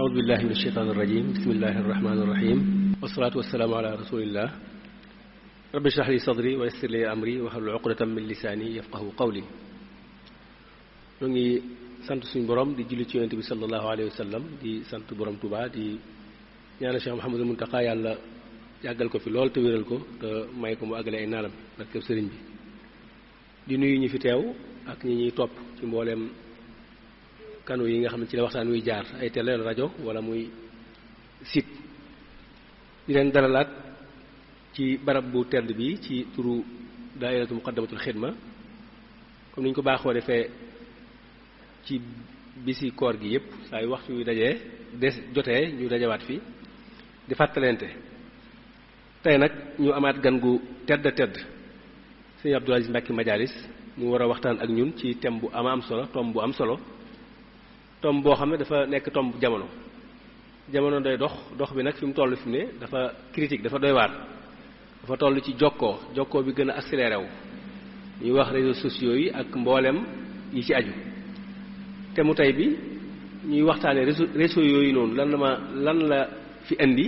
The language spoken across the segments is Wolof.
أعوذ بالله من الشيطان الرجيم بسم الله الرحمن الرحيم والصلاة والسلام على رسول الله رب اشرح لي صدري ويسر لي أمري واحلل عقدة من لساني يفقهوا قولي ñoo ngi sant suñu borom di julli ci yonent bi sallallahu alayhi wa sallam di sant borom Touba di ñaanal Cheikh Mouhamadou Mountakha yàlla yàggal ko fi lool te wéral ko te may ko mu àggale ay naalam barke sëriñ bi di nuyu ñi fi teew ak ñi ñuy topp ci mbooleem kanu yi nga xam ne ci la waxtaan wuy jaar ay télé rajo wala muy site di leen dalalaat ci barab bu tedd bi ci turu daairatu muqaddamatul xidma comme ni ñu ko baaxoo defee ci bisi koor gi yépp saa yu waxtu yu dajee des jotee ñu dajawaat fi di fàttalente tey nag ñu amaat gan gu tedd sëñ Abdoul Aziz Mbacké Majalis mu war a waxtaan ak ñun ci thème bu am solo tomb bu am solo tomb boo xam ne dafa nekk tomb jamono day dox bi nag fi mu toll fi mu ne dafa critique dafa doy waar dafa toll ci jokkoo bi gën a accéléré wu ñuy wax réseaux sociaux yi ak mboolem yi ci aju te mu tey bi ñuy waxtaanee réseaux yooyu noonu lan la fi indi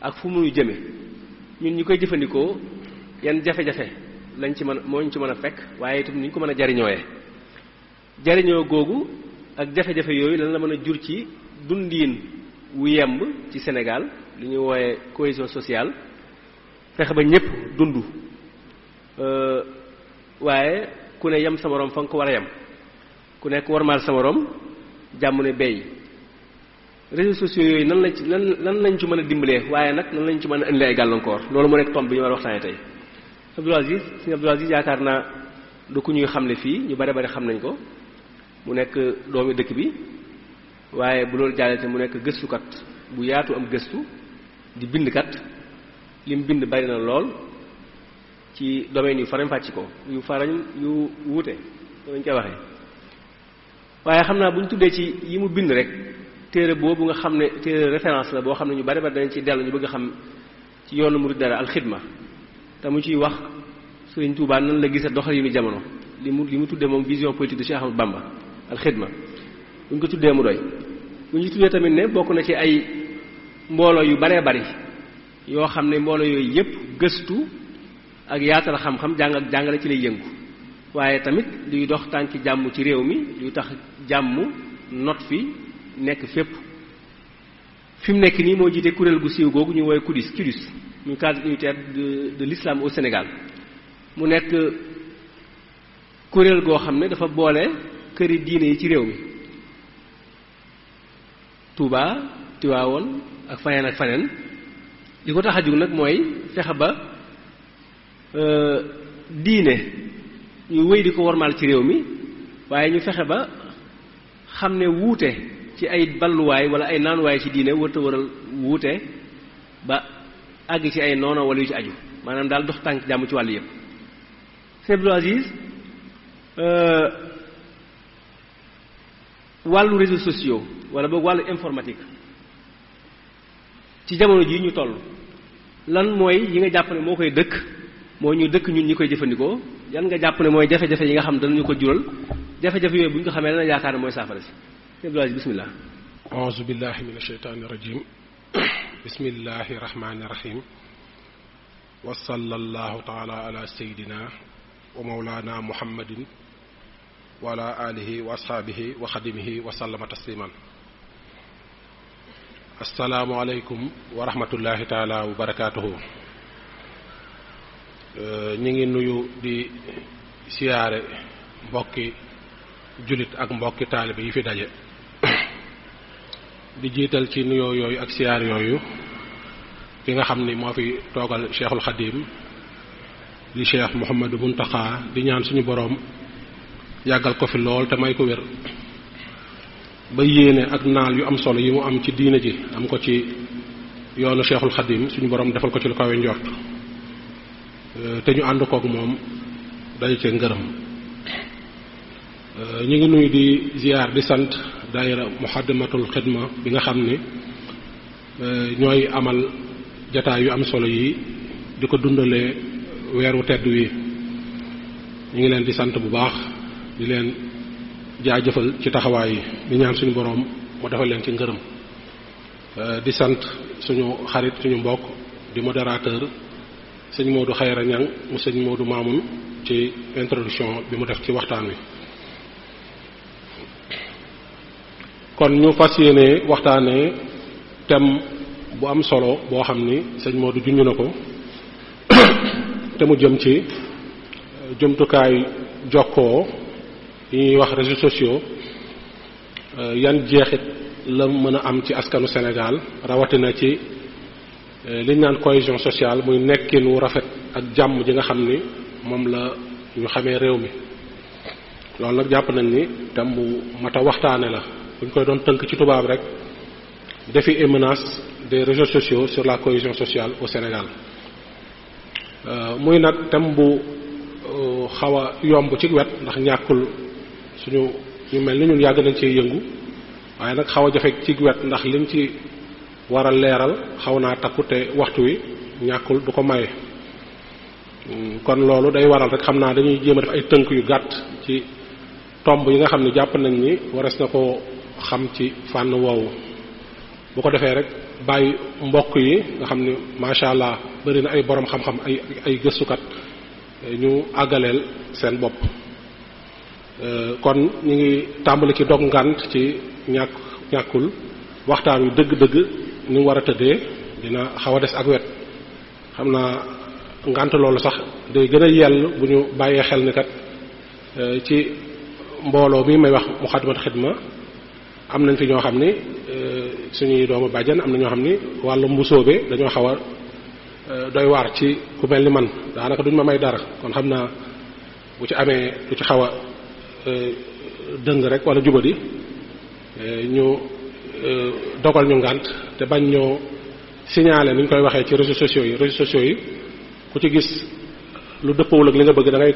ak fu muy jëme ñun ñu koy jëfandikoo yan jafe-jafe lañ ci moo ñu ci mën a fekk waaye itam ni ñu ko mën a jariñoo googu ak jafe-jafe yooyu lan la mën a jur ci dundiin wu yemb ci Sénégal li ñuy woowe cohésion sociale fexe ba ñépp dund waaye ku ne yem sa moroom fa nga ko war a yem ku nekk warmaal sa moroom jàmm ne bey réseaux sociaux yooyu nan lañ ci mën a dimbalee waaye nag nan lañ ci mën a indi ay gàllankoor loolu moo nekk tomb bi ñu war a waxtaanee tey sëñ Abdoul Aziz yaakaar naa du ku ñuy xamle fii ñu bari xam nañ ko mu nekk doomi dëkk bi waaye bu loolu jàllee te mu nekk gëstukat bu yaatu am gëstu di bindkat lim bind bari na lool ci domaine yu farañ fàcc ko yu wuute lañ koy waxee waaye xam naa bu ñu tuddee ci yi mu bind rek téere boobu nga xam ne téere référence la boo xam ne ñu bari dañ ci dellu ñu bëgg a xam ci yoonu murid dara alxidma te mu ciy wax Sëriñ Tuubaa nan la gisa doxalinu jamono li mu tuddee moom vision politique de Cheikh Ahmadou Bamba alxidma bu ñu ko tuddee mu doy bu ñu tuddee tamit ne bokk na ci ay mbooloo yu baree bari yoo xam ne mbooloo yooyu yépp gëstu ak yaatal xam-xam jàng ak jàngale ci lay yëngu waaye tamit luy dox tànki jàmm ci réew mi luy tax jàmm not fi nekk fépp fi mu nekk nii moo jiite kuréel gu siiw googu ñu woowee CUDIS ñu cadre unitaire de l'islam au Sénégal mu nekk kuréel goo xam ne dafa boole këri diine yi ci réew mi Touba Tiwaawoon ak faneen li ko tax a jóg nag mooy fexe ba diine ñu wéy di ko wormaal ci réew mi waaye ñu fexe ba xam ne wuute ci ay balluwaay wala ay naanuwaay ci diine wërta wëral wuute ba àgg ci ay noono wala yu ci aju maanaam daal dox tànk jàmm ci wàllu yëpp Sëñ Abdoul Aziz wàllu réseaux sociaux wala boog wàllu informatique ci jamono jii ñu toll lan mooy yi nga jàpp ne moo koy dëkk moo ñu dëkk ñun ñi koy jëfandikoo yan nga jàpp ne mooy jafe-jafe yi nga xam danañu ko jural jafe-jafe yooyu bu ñu ko xamee dana yaakaar ne mooy saafara si Sëñ Abdoul Aziz bismillah a'uuzu billahi minash shaytaanir rajiim bismillahi rahmaani rahim wa sallallahu taala ala sayyidina wa mawlana muhammadin wa ala alihi wa ashaabihi wa xadimihi wa sallama tasliman assalaamu aleykum wa rahmatullahi taala wa barakaatuhu ñi ngi nuyu di siyaare mbokki jullit ak mbokki taalibe yi fi daje di jiital ci nuyoo yooyu ak siyaar yooyu ki nga xam ni moo fi toogal Cheikhul Khadim di Cheikh Mouhamadou Mountakha di ñaan suñu boroom yàggal ko fi lool te may ko wér ba yéene ak naal yu am solo yi mu am ci diine ji am ko ci yoonu Cheikhul Khadim suñu boroom defal ko ci lu kawe njort te ñu ànd kook moom daje ci ngërëm ñu ngi nuyu di ziar di sant daayira muxaddamatul xidma bi nga xam ni ñooy amal jataay yu am solo yi di ko dundalee weeru tedd wi ñu ngi leen di sant bu baax di leen jaajëfal ci taxawaay yi di ñaan suñu boroom mu defal leen ci ngërëm di sant suñu xarit suñu mbokk di modérateur sëñ Modou Khayra Niang mu sëñ Modou Mamoun ci introduction bi mu def ci waxtaan wi. kon ñu fas yéene waxtaanee thème bu am solo boo xam ni sëñ Modou junj na ko te mu jëm ci jumtukaay jokkoo yi ñuy wax réseaux sociaux yan jeexit la mën a am ci askanu Sénégal rawatina ci li ñu naan cohésion sociale muy nekkin wu rafet ak jàmm ji nga xam ni moom la ñu xamee réew mi. loolu nag jàpp nañ ni thème bu mat a waxtaane la bu ñu koy doon tënk ci tubaab rek défis et menaces des réseaux sociaux sur la cohésion sociale au Sénégal. muy nag thème bu xaw a yomb ci wet ndax ñàkkul suñu ñu mel ni ñun yàgg nañ cee yëngu waaye nag xaw a jafe ci wet ndax liñ ci war a leeral xaw naa takku te waxtu wi ñàkkul du ko maye. kon loolu day waral rek xam naa dañuy jéem a def ay tënk yu gàtt ci tomb yi nga xam ne jàpp nañ ni wares na ko xam ci fànn woowu bu ko defee rek bàyyi mbokk yi nga xam ni macha allah bari na ay borom xam-xam ay gëstukat ñu àggaleel seen bopp. kon ñu ngi tàmbali ci dog ngànt ci ñàkkul waxtaan wi dëgg-dëgg ni mu war a tëddee dina xaw a des ak wet xam naa ngànt loolu sax day gën a yell bu ñu bàyyee xel ni kat ci mbooloo mi may wax Muxaddamatul Xidma am nañ fi ñoo xam ni suñuy doomu bàjjan am na ñoo xam ni wàllu mbusoobe dañoo xaw a doy waar ci ku mel ni man daanaka duñ ma may dara kon xam naa bu ci amee lu ci xaw a dëng rek wala jubadi ñu dogal ñu ngànt te bañ ñoo signaler ni ñu koy waxee ci réseaux sociaux yi ku ci gis lu dëppawul ak li nga bëgg da ngay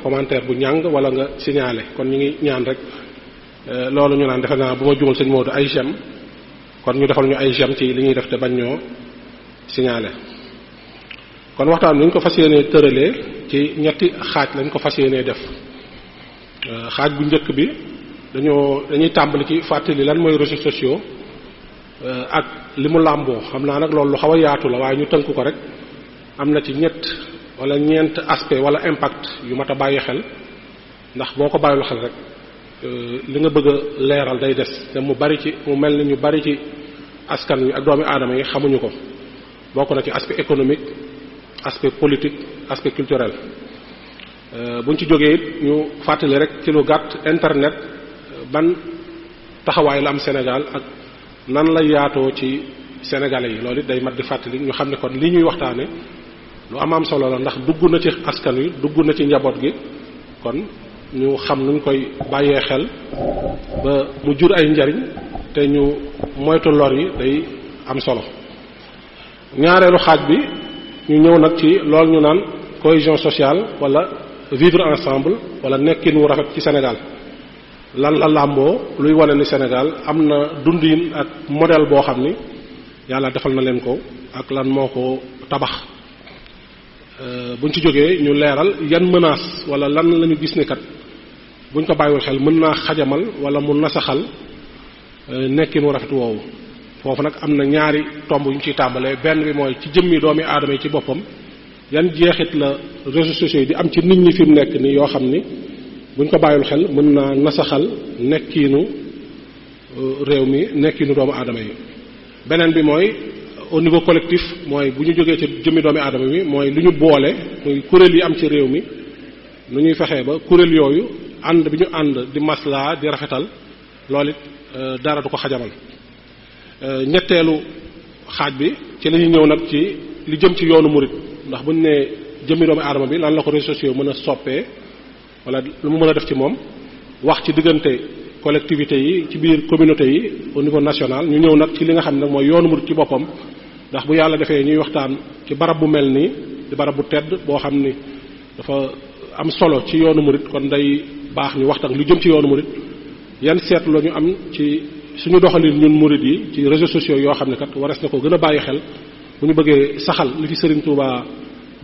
commentaire bu ñàng wala nga signaler kon ñu ngi ñaan rek loolu ñu naan defe naa bu ma jumal sëñ Modou ay j'aime kon ñu defal ñu ay j'aime ci li ñuy def te bañ ñoo signaler. kon waxtaan bi ñu ko fas yéenee tëralee ci ñetti xaaj lañ ko fas yéenee def. xaaj bu njëkk bi dañuy tàmbali ci fàttali lan mooy réseaux sociaux ak li mu làmboo xam naa nag loolu lu xaw a yaatu la waaye ñu tënk ko rek am na ci ñett wala ñeent aspect wala impact yu mat a bàyyi xel ndax boo ko bàyyil xel rek li nga bëgg a leeral day des te mu mel ni ñu bari ci askan wi ak doomi aadama yi xamuñu ko bokk na ci aspect économique aspect politique aspect culturel. buñ ci jógee it ñu fàttali rek ci lu gàtt internet ban taxawaay la am Sénégal ak nan la yaatoo ci sénégalais yi loolu it day mat di fàttali ñu xam ne kon li ñuy waxtaane lu am solo la ndax dugg na ci askan wi dugg na ci njaboot gi kon ñu xam nuñ koy bàyyee xel ba mu jur ay njariñ te ñu moytu lor yi day am solo. ñaareelu xaaj bi ñu ñëw nag ci loolu ñu naan cohésion sociale wala vivre ensemble wala nekkin wu rafet ci Sénégal lan la làmboo luy wane ni Sénégal am na dundin ak modèle boo xam ni yàlla defal na leen ko ak lan moo ko tabax. buñ ci jógee ñu leeral yan menace wala lan la ñu gis ni kat buñ ko bàyyiwul xel mën naa xajamal wala mu nasaxal nekkin wu rafet woowu. foofu nag am na ñaari tomb yu ñu ciy tàmbalee benn bi mooy ci jëmmi doomi aadama yi ci boppam yan jeexit la réseaux sociaux yi di am ci nit ñi fi mu nekk nii yoo xam ni buñ ko bàyyul xel mën naa nasaxal nekkiinu réew mi nekkiinu doomu aadama yi. beneen bi mooy au niveau collectif mooy bu ñu jógee ci jëmmi doomi aadama bi mooy lu ñu boole muy kuréel yi am ci réew mi nu ñuy fexee ba kuréel yooyu ànd bi ñu ànd di maslaa di rafetal loolu it dara du ko xajamal. ñetteelu xaaj bi ci la ñuy ñëw nag ci li jëm ci yoonu murit ndax buñ ne jëmmi doomu aadama bi lan la ko réseaux sociaux mën a soppee wala lu mu mën a def ci moom wax ci diggante collectivités yi ci biir communauté yi au niveau national ñu ñëw nag ci li nga xam ne nag mooy yoonu murit ci boppam ndax bu yàlla defee ñuy waxtaan ci barab bu mel nii di barab bu tedd boo xam ni dafa am solo ci yoonu murit kon day baax ñu waxtaan lu jëm ci yoonu murit yan seetlu la ñu am ci suñu doxalin ñun murid yi ci réseaux sociaux yoo xam ne kat wares na ko gën a bàyyi xel bu ñu bëggee saxal li fi Serigne Touba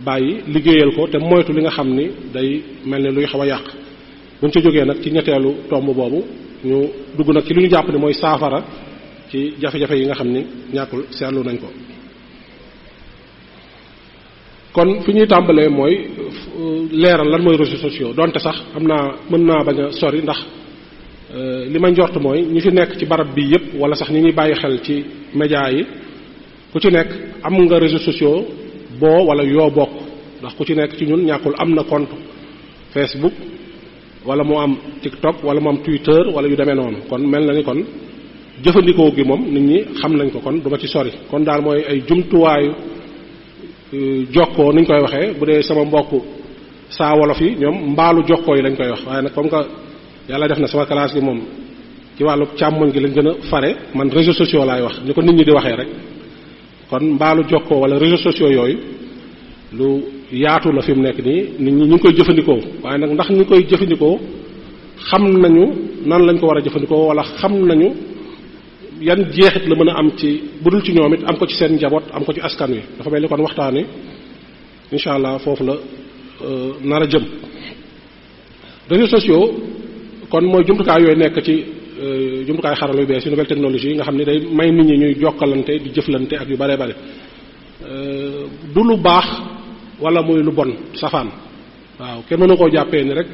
bàyyi liggéeyal ko te moytu li nga xam ni day mel ne luy xaw a yàq. buñ ci jógee nag ci ñetteelu tomb boobu ñu dugg nag ci li ñu jàpp ne mooy saafara ci jafe-jafe yi nga xam ni ñàkkul seetlu nañ ko. kon fi ñuy tàmbalee mooy leeral lan mooy réseaux sociaux donte sax xam naa mën naa bañ a sori ndax li ma njort mooy ñi fi nekk ci barab bi yépp wala sax ñi ñuy bàyyi xel ci média yi ku ci nekk am nga réseaux sociaux boo wala yoo bokk ndax ku ci nekk ci ñun ñàkkul am na compte Facebook wala mu am TikTok wala mu am Twitter wala yu demee noonu kon mel na ni kon jëfandikoo gi moom nit ñi xam nañ ko kon duma ci sori kon daal mooy ay jumtuwaayu jokkoo niñ koy waxee bu dee sama mbokk saa wolof yi ñoom mbaalu jokkoo yi lañ koy wax waaye nag comme que yàlla def na sama classe gi moom ci wàllu càmmoñ gi lañ gën a fare man réseaux sociaux laay wax ni ko nit ñi di waxee rek kon mbaalu jokkoo wala réseaux sociaux yooyu lu yaatu la fi mu nekk nii nit ñi ñu ngi koy jëfandikoo waaye nag ndax ñu koy jëfandikoo xam nañu nan lañ ko war a jëfandikoo wala xam nañu yan jeexit la mën a am ci budul ci ñoom it am ko ci seen njaboot am ko ci askan wi dafa mel ni kon waxtaan wi incha allah foofu la nar a jëm. réseaux sociaux kon mooy jumtukaay yooyu nekk ci jumtukaay xarala yu bees yu nouvelle technologie nga xam ni day may nit ñi ñuy jokkalante di jëflante ak yu bare bare du lu baax wala muy lu bon safaan waaw kenn mënu koo jàppee ni rek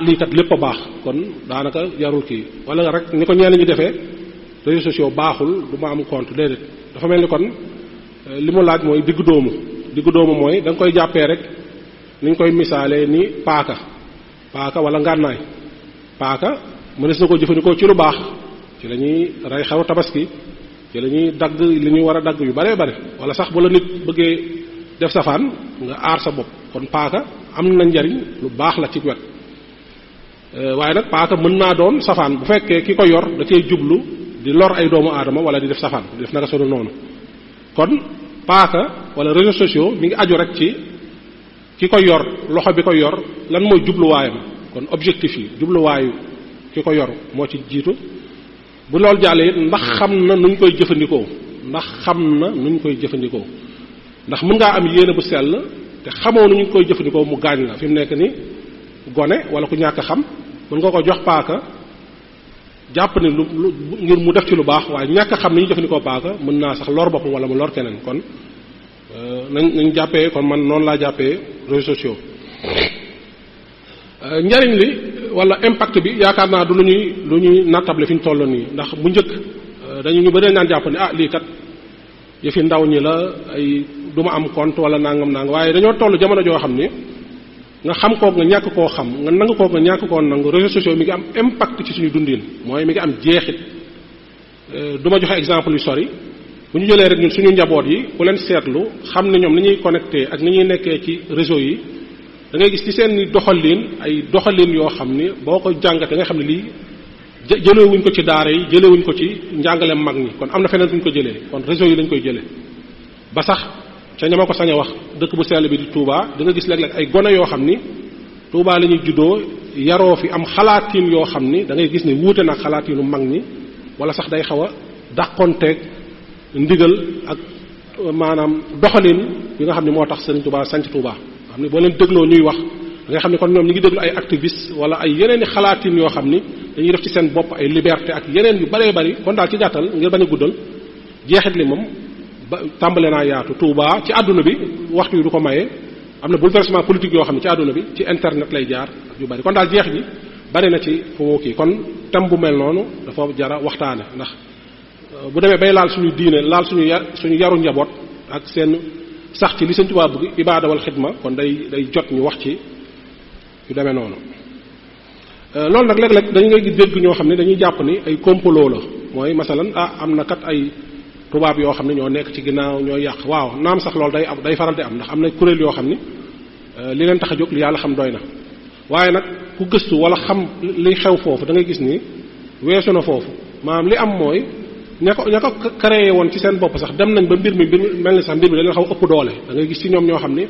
lii kat lépp a baax kon daanaka jarul kii wala rek ni ko ñenn ñi defee réseaux sociaux baaxul du ma am compte déedéet dafa mel ni kon li mu laaj mooy diggu doomu mooy da nga koy jàppee rek ni ñu koy misaalee ni paaka wala ngànnaay paaka mënees na ko jëfandikoo ci lu baax ci la ñuy rey xaru tabaski ci la ñuy dagg li ñuy war a dagg yu bare bare wala sax bu la nit bëggee def safaan nga aar sa bopp kon paaka am na njariñ lu baax la ci wet waaye nag paaka mën naa doon safaan bu fekkee ki ko yor da cee jublu di lor ay doomu aadama wala di def safaan di def naka sonu noonu kon paaka wala réseaux sociaux mi ngi aju rek ci ki ko yor loxo bi ko yor lan mooy jubluwaayam kon objectif yi jubluwaayu ki ko yor moo ci jiitu bu loolu jàllee it ndax xam na nuñ koy jëfandikoo ndax mën ngaa am yéene bu sell te xamoo nu ñu koy jëfandikoo mu gaañ la fi mu nekk ni gone wala ku ñàkk xam mën nga ko jox paaka jàpp ne lu ngir mu def ci lu baax waaye ñàkk xam ni ñu jëfandikoo paaka mën naa sax lor boppam wala mu lor keneen kon nañ jàppee kon man noonu laa jàppee réseaux sociaux njariñ li wala impact bi yaakaar naa du lu ñuy nattable fi ñu toll nii ndax bu njëkk ñu bëri naan jàpp ne lii kat yëfi ndaw ñi la ay du ma am compte wala nangam waaye dañoo toll jamono joo xam ni nga xam kook nga ñàkk koo xam nga nangu kook nga ñàkk koo nangu réseaux sociaux mi ngi am impact ci suñu dundin mooy mi ngi am jeexit du ma joxe exemple yu sori bu ñu jëlee rek ñun suñu njaboot yi ku leen seetlu xam ne ñoom ni ñuy connecté ak ni ñuy nekkee ci réseau yi da ngay gis ci seen doxalin ay doxalin yoo xam ni boo ko jàngatee nga xam ne lii jëlewuñ ko ci daara yi jëlewuñ ko ci njàngaleem mag ñi kon am na feneen fu ñu ko jëlee kon réseau yi lañ koy jëlee ba sax ca ñama ko sañ a wax dëkk bu sell bi di Touba da nga gis léeg-léeg ay gone yoo xam ni Touba la ñuy juddoo yaroo fi am xalaatin yoo xam ni da ngay gis ni wuute nag xalaatinu mag ñi wala sax day xaw a dàqonteeg ndigal ak maanaam doxalin bi nga xam ne moo tax Serigne Touba sanc Touba xam ni boo leen dégloo ñuy wax da nga xam ne kon ñoom ñi ngi déglu ay activistes wala ay yeneen i xalaatin yoo xam ni dañuy def ci seen bopp ay liberté ak yeneen yu bëree bëri kon daal ci gàttal ngir bañ a guddal jeexit li moom ba tàmbale naa yaatu Touba ci àdduna bi waxtu yi du ko maye am na bouleversement politique yoo xam ne ci àdduna bi ci internet lay jaar ak yu bëri kon daal jeex ji bari na ci fu mu kii kon thème bu mel noonu dafa jara waxtaane ndax bu demee bay laal suñu diine laal suñu yaru njaboot ak seen sax ci li Sëñ Tuubaa bëgg ibaada wal xidma kon day jot ñu wax ci yu demee noonu loolu nag léeg-léeg dañu ngay dégg ñoo xam ne dañuy jàpp ni ay complot la mooy masalan am na kat ay tubaab yoo xam ne ñoo nekk ci ginnaaw ñoo yàq waaw naam sax loolu day faral di am ndax am na kuréel yoo xam ni li leen tax a jóg li yàlla xam doy na waaye nag ku gëstu wala xam li xew foofu da ngay gis ni weesu na foofu maanaam li am mooy ña ko créé woon ci seen bopp sax dem nañ ba mbir mi mel ni sax mbir mi da leen xaw ëpp doole da ngay gis ci ñoom ñoo xam ni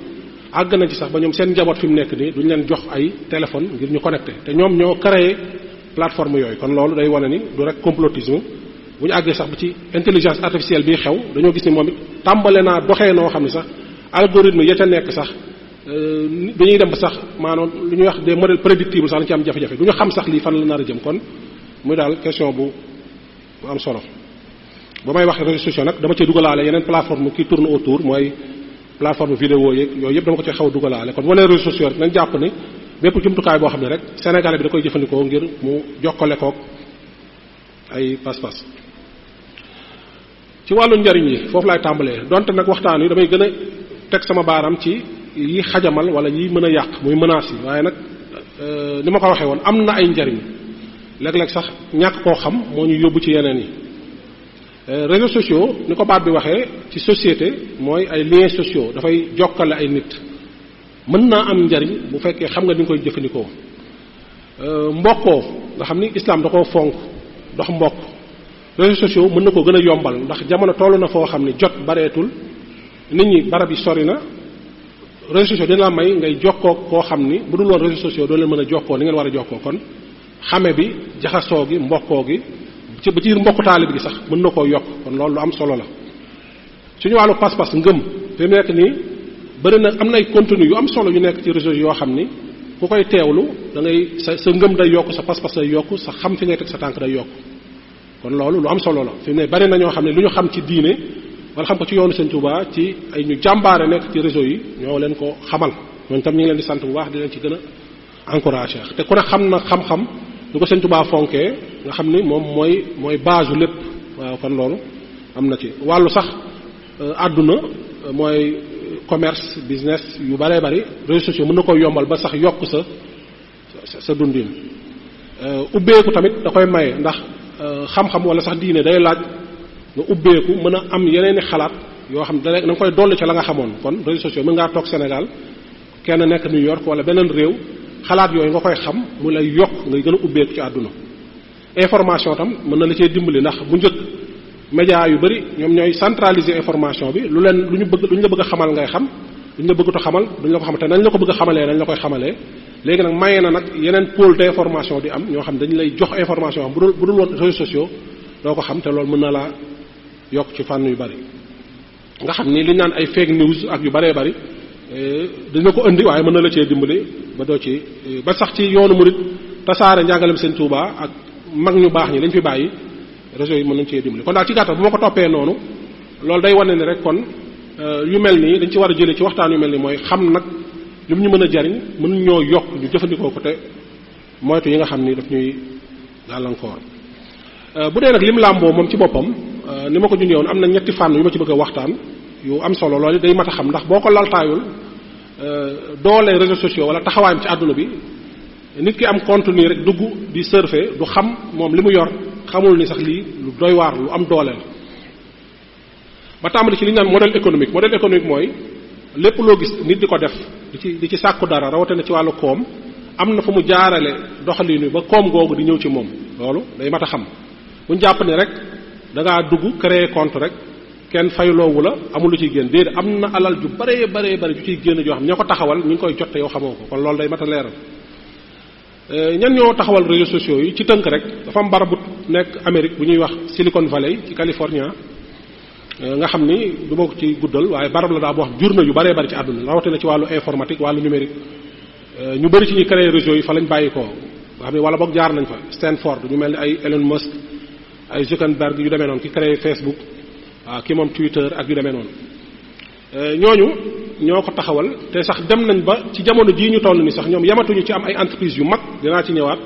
àgg nañ ci sax ba ñoom seen njaboot fi mu nekk nii duñ leen jox ay téléphone ngir ñu connecté te ñoom ñoo créé plateforme yooyu kon loolu day wane ni du rek complotisme bu ñu àggee sax ba ci intelligence artificielle bi xew dañoo gis ni moom it tàmbale naa doxee noo xam ne sax algorithme ya ca nekk sax dañuy dem ba sax maanaam lu ñuy wax des modèles prédictibles sax lañu ci am jafe-jafe du ñu xam sax lii fan la nar a jëm kon muy daal question bu am solo ba may wax réseaux sociaux nag dama ci dugalaale yeneen plateforme qui tourne autour mooy plateforme vidéo yeeg yooyu yëpp dama ko ci xaw a dugalaale kon bu nee réseaux sociaux rek nañ jàpp ni bépp jumtukaay boo xam ne rek sénégalais bi da koy jëfandikoo ngir mu jokkale koog ay pas-pas. ci wàllu njariñ yi foofu laay tàmbalee donte nag waxtaan wi damay gën a teg sama baaram ci yi xajamal wala yi mën a yàq muy menace yi waaye nag ni ma ko waxee woon am na ay njariñ léeg-léeg sax ñàkk koo xam moo ñu yóbbu ci yeneen yi. réseaux sociaux ni ko baat bi waxee ci société mooy ay liens sociaux dafay jokkale ay nit mën naa am njariñ bu fekkee xam nga ni nga koy jëfandikoo mbokkoo nga xam ni islam da koo fonk dox mbokk réseaux sociaux mën na ko gën a yombal ndax jamono toll na foo xam ni jot bareetul nit ñi barab yi sori na réseaux sociaux dina la may ngay jokkoo koo xam ni bu dul woon réseaux sociaux doo leen mën a jokkoo ni ngeen war a jokkoo kon xame bi jaxasoo gi mbokkoo gi ci ba ci mbokku taalib gi sax mën na koo yokk kon loolu lu am solo la suñu wàllu pas-pas ngëm fi mu nekk nii bëri na am na ay contenu yu am solo yu nekk ci réseau yoo xam ni ku koy teewlu da ngay sa ngëm day yokk sa pas-pas day yokk sa xam fi ngay teg sa tànk day yokk kon loolu lu am solo la fi mu ne bëri na ñoo xam ne lu ñu xam ci diine wala xam ko ci yoonu Sëñ Tuubaa ci ay ñu jàmbaare nekk ci réseau yi ñoo leen ko xamal ñooñu tam ñu ngi leen di sant bu baax di leen ci gën a encouragé te ku ne xam na xam-xam ñu ko Sëñ Tuubaa fonkee nga xam ni moom mooy base u lépp waaw kon loolu am na ci wàllu sax àdduna mooy commerce business yu bëree bëri réseaux sociaux mën na koy yombal ba sax yokk sa dundin ubbeeku tamit da koy maye ndax xam-xam wala sax diine day laaj nga ubbeeku mën a am yeneen i xalaat yoo xam da nga koy dolli ca la nga xamoon kon réseaux sociaux mën ngaa toog Sénégal kenn nekk New York wala beneen réew xalaat yooyu nga koy xam mu lay yokk ngay gën a ubbeeku ci àdduna information tam mën na la cee dimbali ndax bu njëkk média yu bari ñoom ñooy centraliser information bi lu ñu la bëgg a xamal ngay xam lu ñu la bëggut a xamal duñ la ko xam te nañ la ko bëgg a xamalee nañ la koy xamalee léegi nag maye na nag yeneen pôle d'information di am ñoo xam dañu lay jox information bu dul woon réseaux sociaux doo ko xam te loolu mën na laa yokk ci fànn yu bari nga xam ni li ñu naan ay fake news ak yu baree bari dina ko indi waaye mën na la cee dimbali ba doo ci ba sax ci yoonu murid tasaare njàngalem Sëñ Tuubaa ak mag ñu baax ñi lañ fi bàyyi réseau yi mën nañ cee dimbali kon daal ci gàttal bu ma ko toppee noonu loolu day wane ni rek kon yu mel nii dañ ci war a jëlee ci waxtaan yu mel nii mooy xam nag li mu ñu mën a jariñ mën ñoo yokk ñu jëfandikoo ko te moytu yi nga xam ni daf ñuy gàllankoor bu dee nag lim làmboo moom ci boppam ni ma ko junjee woon am na ñetti fànn yu ma ci bëgg a waxtaan yu am solo loolu day mat a xam ndax boo ko laltaayul doole réseaux sociaux wala taxawaayam ci àdduna bi nit ki am contenu rek dugg di surfer du xam moom li mu yor xamul ni sax lii lu doy waar lu am doole la ba tàmbali ci li ñu naan modèle économique mooy lépp loo gis nit di ko def di ci sàkku dara rawatina ci wàllu koom am na fu mu jaarale doxalin wi ba koom googu di ñëw ci moom loolu day mat a xam bu ñu jàpp ni rek da ngaa dugg créer compte rek kenn fayloowu la amul lu ciy génn déedéet am na alal ju baree ju ciy génn joo xam ñoo ko taxawal ñu ngi koy jot te yow xamoo ko kon loolu day mat a leeral ñan ñoo taxawal réseaux sociaux yi ci tënk rek dafa am barab bu nekk Amérique bu ñuy wax Silicon Valley ci California nga xam ni du ma ko ci guddal waaye barab la daa boo xam jur na yu baree bari ci àdduna rawatina ci wàllu informatique wàllu numérique ñu bëri ci ñuy créer réseaux yi fa lañ bàyyi ko nga xam ne wala boog jaar nañ fa Stanford ñu mel ni ay Elon Musk ay Zuckerberg yu demee noonu ki créé Facebook waaw ki moom Twitter ak yu demee noonu ñooñu ñoo ko taxawal te sax dem nañ ba ci jamono jii ñu toll ni sax ñoom yamatuñu ci am ay entreprise yu mag dinaa ci ñëwaat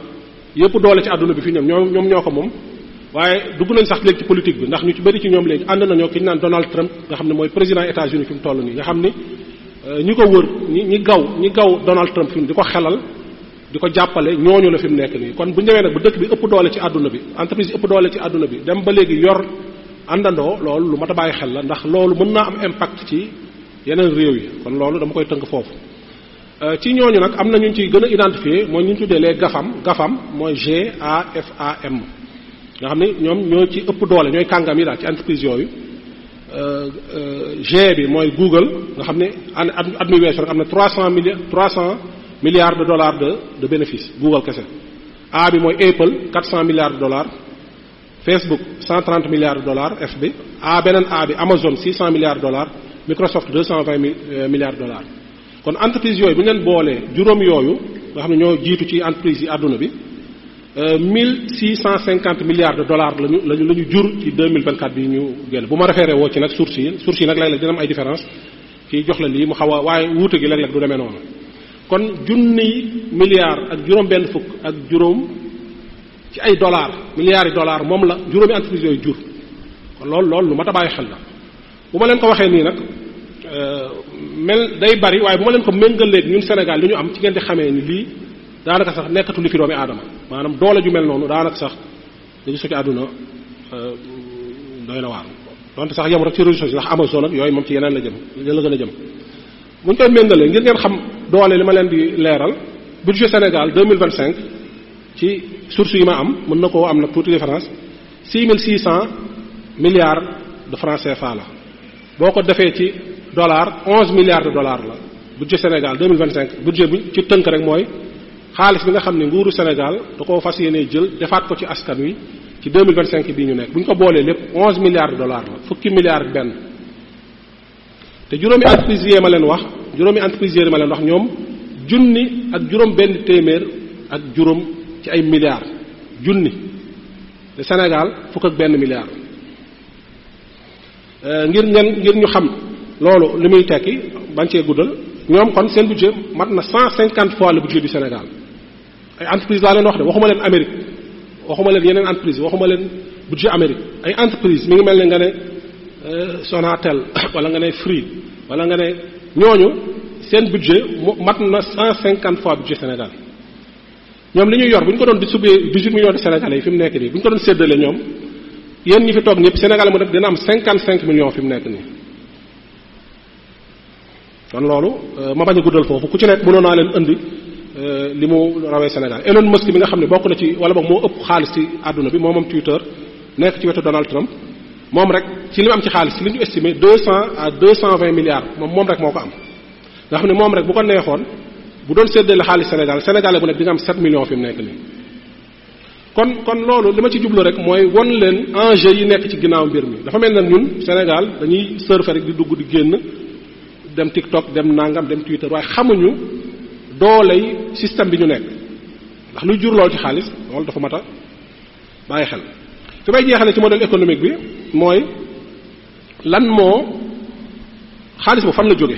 yëpp doole ci àdduna bi fi ñoom ñoo ko moom waaye dugg nañ sax léegi ci politique bi ndax ñu ci bëri ci ñoom léegi ànd nañoo ki ñu naan Donald Trump nga xam ne mooy président États-Unis fi mu toll nii nga xam ni ñi ko wër ñi gaw Donald Trump fi mu di ko xelal di ko jàppale ñooñu la fi mu nekk nii kon bu ñëwee nag bu dëkk bi ëpp doole ci àdduna bi entreprise ëpp doole ci àdduna bi dem ba léegi yor àndandoo loolu lu mat a bàyyi xel la ndax loolu mën naa am impact ci yeneen réew yi kon loolu dama koy tënk foofu ci ñooñu nag am na ñu ciy gën a identifier mooy ñu tuddee les GAFAM mooy GAFAM nga xam ne ñoom ñoo ci ëpp doole ñooy kàngam yi daal ci entreprise yooyu G bi mooy Google nga xam ne at mi weesu rek am na 300 milliards de dollars de bénéfice Google kese A bi mooy Apple 400 milliards de dollars Facebook 130 milliards de dollars F bi beneen A bi Amazon 600 milliards de dollars Microsoft 220 milliards de dollars kon entreprise yooyu bu ñu leen boolee juróom yooyu nga xam ne ñoo jiitu ci entreprise yi àdduna bi $1650 milliards lañu jur ci 2024 bi ñu génn bu ma référé woo ci nag source yi nag léeg-léeg dina am ay différence kii jox la lii mu xaw a waaye wuute gi léeg-léeg du demee noonu kon junniy milliards ak juróom-benn fukk ak juróom ci ay milliards yi dollars moom la juróomi entreprise yooyu jur kon loolu lu mat a bàyyi xel la bu ma leen ko waxee nii nag day bari waaye bu ma leen ko méngaleeg ñun Sénégal li ñu am ci ngeen di xamee ni lii daanaka sax nekkatu li fi doomi aadama maanaam doole ju mel noonu daanaka sax dañu sotti àdduna doy na waar donte sax yem rek ci réseaux sociaux ndax Amazon ak yooyu moom ci yeneen la gën a jëm bu ñu koy méngalee ngir ngeen xam doole li ma leen di leeral budget Sénégal 2025 ci source yi ma am mën na koo am nag tuuti différence 6600 milliards de francs CFA la boo ko defee ci dollar 11 milliards de dollars la budget Sénégal 2025 budget bi ci tënk rek mooy xaalis bi nga xam ne nguuru Sénégal da koo fas yéenee jël defaat ko ci askan wi ci 2025 bii ñu nekk bu ñu ko boolee lépp 11 milliards de dollars la fukki milliards ak benn te juróomi entreprise yi ma leen wax ñoom junni ak juróom benn téeméer ak juróom ci ay milliards junni te Sénégal fukk ak benn milliard ngir ñu xam loolu li muy tekki bañ cee guddal ñoom kon seen budget mat na 150 fois le budget du Sénégal ay entreprise laa leen wax de waxuma leen Amérique waxuma leen yeneen entreprise waxuma leen budget Amérique ay entreprise mi ngi mel ne nga ne Sonatel wala nga ne Free wala nga ne ñooñu seen budget mat na 150 fois budget Sénégal ñoom li ñuy yor bu ñu ko doon distribuer 18 millions de Sénégalais yi fi mu nekk nii bu ñu ko doon séddale ñoom yéen ñi fi toog ñëpp Sénégal mu def dina am 55 millions fi mu nekk nii kon loolu ma bañ a guddal foofu ku ci nekk mënoon naa leen indi li mu rawee Sénégal Elon Musk bi nga xam ne bokk na ci wala boog moo ëpp xaalis ci àdduna bi moom Twitter nekk ci wetu Donald Trump moom rek ci li mu am ci xaalis ci li ñu estimé 200 à 220 milliards moom rek moo ko am nga xam ne moom rek bu ko neexoon bu doon séddale xaalis Sénégalais bu nekk di nga am 7 millions fi mu nekk nii kon loolu li ma ci jublu rek mooy won leen enjeu yi nekk ci ginnaaw mbir mi dafa mel ne ñun Sénégal dañuy surfer rek di dugg di génn dem TikTok dem nangam dem Twitter waaye xamuñu dooley système bi ñu nekk ndax luy jur lool ci xaalis loolu dafa mat a bàyyi xel fi may jeexale ci modèle économique bi mooy lan moo xaalis boobu fan la jóge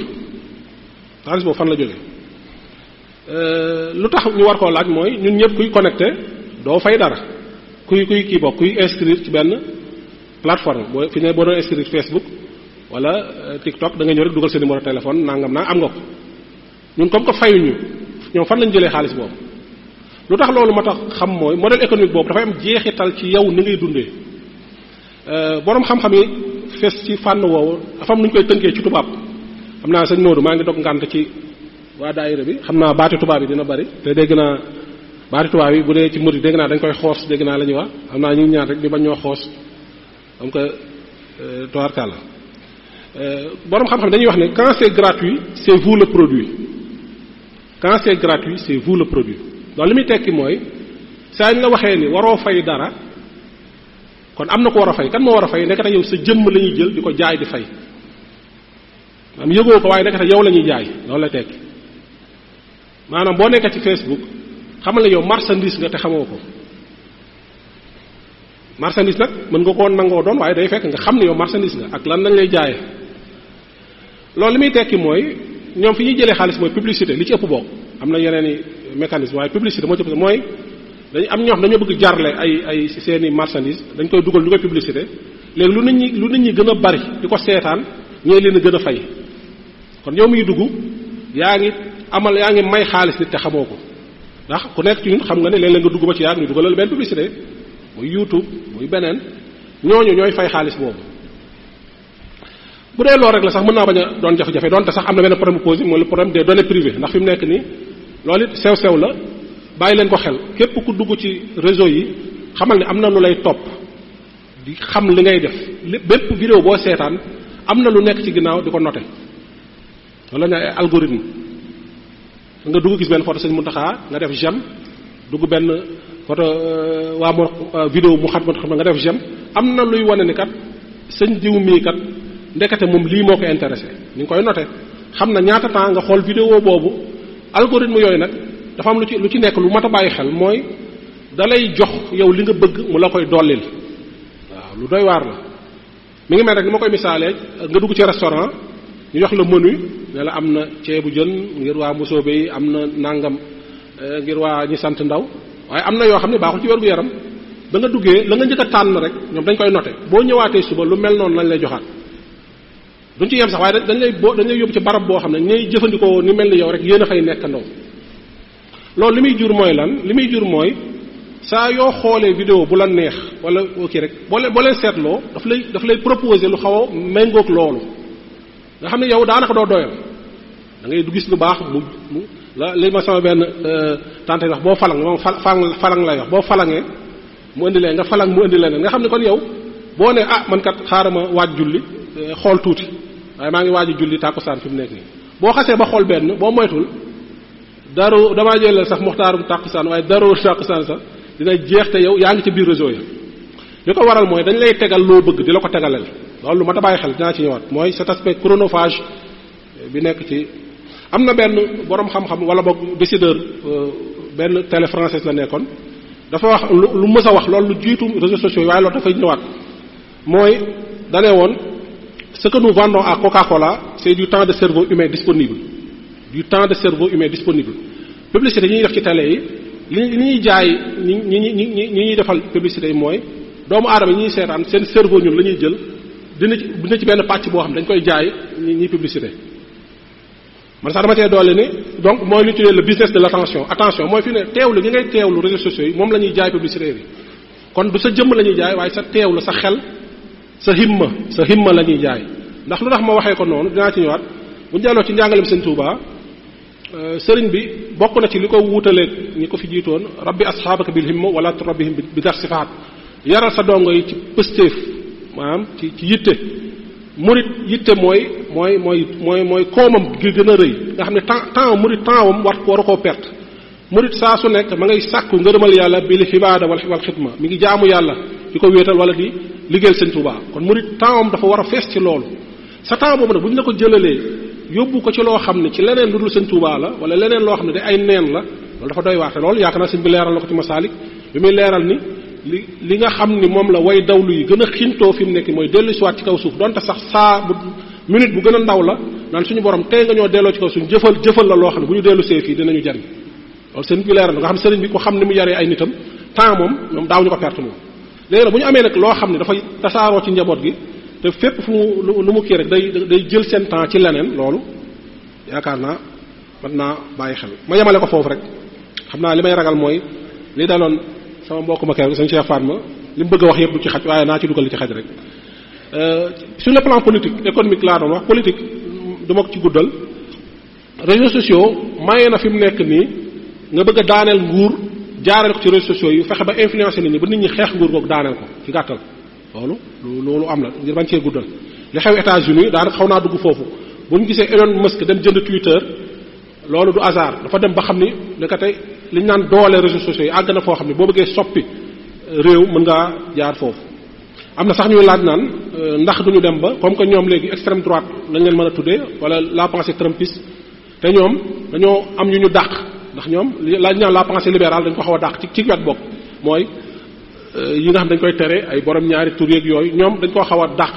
lu tax ñu war koo laaj mooy ñun ñëpp kuy connecté doo fay dara kuy inscrire ci benn plateforme boo fi ne boo doon inscrire Facebook wala TikTok da nga ñëw rek dugal sa numéro téléphone nangam naa am nga ko ñun comme que fayuñu ñoom fan lañ jëlee xaalis boobu lu tax loolu ma tax xam mooy modèle économique boobu dafay am jeexital ci yow ni ngay dundee boroom xam-xam yi fes ci fànn woowu dafa am nu ñu koy tënkee ci tubaab xam naa sëñ Modou maa ngi dog ngànt ci waa daayira bi xam naa baati tubaab yi dina bari te dégg naa baati tubaab yi bu dee ci murid dégg naa dañ koy xoos dégg naa la ñuy wax xam naa ñu ngi ñaan rek ñu bañ ñoo xoos donc toarkala boroom xam-xam dañuy wax ne quand c'est gratuit c'est vous le produit quand c'est gratuit c'est vous le produit loolu li muy tekki mooy saa ñu la waxee ni waroo fay dara kon am na ko war a fay kan moo war a fay nekkata yow sa jëmm la ñuy jël di ko jaay di fay am yëgoo ko waaye nekkata yow la ñuy jaay loolu la tekki maanaam boo nekkee ci Facebook xamal ne yow marchandise nga te xamoo ko marchandise nag mën nga koo nangoo doon waaye day fekk nga xam ne yow marchandise nga ak lan lañ lay jaaye loolu li muy tekki mooy ñoom fi ñuy jëlee xaalis mooy publicité li ci ëpp bokk am na yeneen i mécanisme waaye publicité moo ci ëpp mooy dañu am ñoo xam dañoo bëgg jarle ay seeni marchandise dañ koy dugal ñu koy publicité léegi lu nit ñi gën a bari di ko seetaan ñee leen a gën a fay kon yow miy dugg yaa ngi may xaalis nit te xamoo ko ndax ku nekk ci ñun xam nga ne léeg-léeg nga dugg ba ci yaag ñu dugalal benn publicité muy YouTube muy beneen ñooñu ñooy fay xaalis boobu bu dee loolu rek la sax mën naa bañ a doon jafe-jafe doonte sax am na benn problème posé mooy le problème des données privées ndax fi mu nekk nii loolu it sew-sew la bàyyi leen ko xel képp ku dugg ci réseau yi xamal ne am na lu lay topp di xam li ngay def bépp vidéo boo seetaan am na lu nekk ci ginnaaw di ko noté loolu la ñu ay algorithme nga dugg gis benn photo sëñ Mountakha nga def j'aime dugg benn photo waa mo vidéo mu xam nga def j'aime am na luy wane ni kat sëñ diw mii kat ndekete moom lii moo ko intéressé ni nga koy noté xam na ñaata temps nga xool vidéo boobu algorithme yooyu nag dafa am lu ci nekk lu mat a bàyyi xel mooy dalay jox yow li nga bëgg mu la koy dollil waaw lu doy waar la mi ngi mel rek ni ma koy misaalee nga dugg ci restaurant ñu jox la menu ne la am na ceebu jën ngir waa Mbusoobe yi am na nangam ngir waa ñi sant Ndaw waaye am na yoo xam ne baaxul ci wér gu yaram ba nga duggee la nga njëkk a tànn rek ñoom dañ koy noté boo ñëwaatee suba lu mel noonu lañ lay joxaat duñ ci yem sax waaye dañ lay yóbbu ci barab boo xam ne ñooy jëfandikoo ni mel ni yow rek yéen a fay nekkandoo loolu li muy jur mooy lan li muy jur mooy saa yoo xoolee vidéo bu la neex wala kii rek boo leen seetloo daf lay proposer lu xaw a méngoog loolu nga xam ne yow daanaka doo doyal da ngay du gis lu baax mu la li ma sama benn tante wax boo falang moom falang lay wax boo falangee mu indi leen nga falang mu indi leneen nga xam ne kon yow boo ne man kat xaaral ma waaj julli xool tuuti waaye maa ngi waaj julli tàkkusaan fi mu nekk nii boo xasee ba xool benn boo moytul daru damaa jëlal sax muxtaarum tàkkusaan waaye daru tàkkusaan sax dina jeex te yow yaa ngi ci biir réseau yi li ko waral mooy dañ lay tegal loo bëgg di la ko tegalal loolu lu ma ta bàyyi xel dinaa ci ñëwaat mooy cet aspect chronophage bi nekk ci am na benn borom xam-xam wala boog décideur benn télé française la nekkoon dafa wax lu mës a wax loolu lu jiitu réseaux sociaux yi waaye loolu dafay ñëwaat mooy danee woon ce que nous vendons à Coca-Cola c'est du temps de cerveau humain disponible du temps de cerveau humain disponible publicité yi ñuy def ci télé yi li ñuy jaay ñi ñuy defal publicité yi mooy doomu aadama yi ñuy seetaan seen cerveau ñun la ñuy jël dina ci benn pàcc boo xam dañ koy jaay ñi publicité man sax dama cee doole ni donc mooy lu tuddee le business de l'attention attention mooy fi ne teewlu gi ngay teewlu réseaux sociaux yi moom la ñuy jaay publicité yi kon du sa jëmm la ñuy jaay waaye sa teewlu sa xel sa himma la ñuy jaay ndax lu tax ma waxee ko noonu dinaa ci ñëwaat bu ñu delloo ci njàngalem Sëriñ Tuubaa sëriñ bi bokk na ci li ko wuutaleeg ñi ko fi jiitoon rabbi asxaabaka bil himma wala turabbihim bi dar sifaat yaral sa dongo yi ci pëstéef maanaam ci yitte murit yitte mooy koomam gi gën a rëy nga xam ne temps murit temps wam waru koo perte murit saa su nekk ma ngay sàkku ngërëmal yàlla bil xibaada wal xidma mi ngi jaamu yàlla di ko wéetal wala di liggéeyal Sëriñ Tuubaa kon murit temps wam dafa war a fees ci loolu sa temps boobu nag bu ñu la ko jëlalee yóbbu ko ci loo xam ne ci leneen lu dul Sëriñ Tuubaa la wala leneen loo xam ne da ay neen la loolu dafa doy waate loolu yaakaar naa sëñ bi leeral na ko ci Masaalik bi muy leeral ni li nga xam ni moom la way dawlu yi gën a xintoo fi mu nekk mooy dellu siwaat ci kaw suuf donte sax saa bu minute bu gën a ndaw la naan suñu borom tey nga ñoo delloo ci kaw suuf jëfal la loo xam ne bu ñu dellu see fii dinañu jariñ loolu sëriñ bi leeral na nga xam sëriñ bi ko xam ni mu yaree ay nitam temps moom ñoom daaw ñu ko perte moom léegi nag bu ñu amee nag loo xam ne dafay tasaaroo ci njaboot gi te fépp fu mu lu mu kii rek day jël seen temps ci leneen loolu yaakaar naa mën naa bàyyi xel ma yemale ko foofu rek xam naa li may ragal mooy li daloon sama mbokk ma kër sëñ Cheikh Fatma li mu bëgg a wax yëpp du ci xaj waaye naa ci dugal li ci xaj rek sur le plan politique économique laa doon wax politique du ma ko ci guddal réseaux sociaux maye na fi mu nekk nii nga bëgg a daaneel nguur jaarale ko ci réseaux sociaux yi fexe ba influencer nit ñi ba nit ñi xeex nguur googu daaneel ko ci gàttal loolu am na ngir bañ cee guddal li xew États-Unis daanaka xaw naa dugg foofu bu ñu gisee Elon Musk dem jënd Twitter loolu du hasard dafa dem ba xam ni nekkate li ñu naan doole réseaux sociaux yi àgg na foo xam ne boo bëggee soppi réew mën ngaa jaar foofu am na sax ñuy laaj naan ndax duñu dem ba comme que ñoom léegi extrême droite lañ leen mën a tuddee wala la pensée trumpiste te ñoom dañoo am ñu ñu dàq ndax ñoom laaj naan la pensée libérale dañ ko xaw a dàq ci wet bokk mooy yi nga xam dañ koy tere ay borom ñaari tur yeeg yooyu ñoom dañ koo xaw a dàq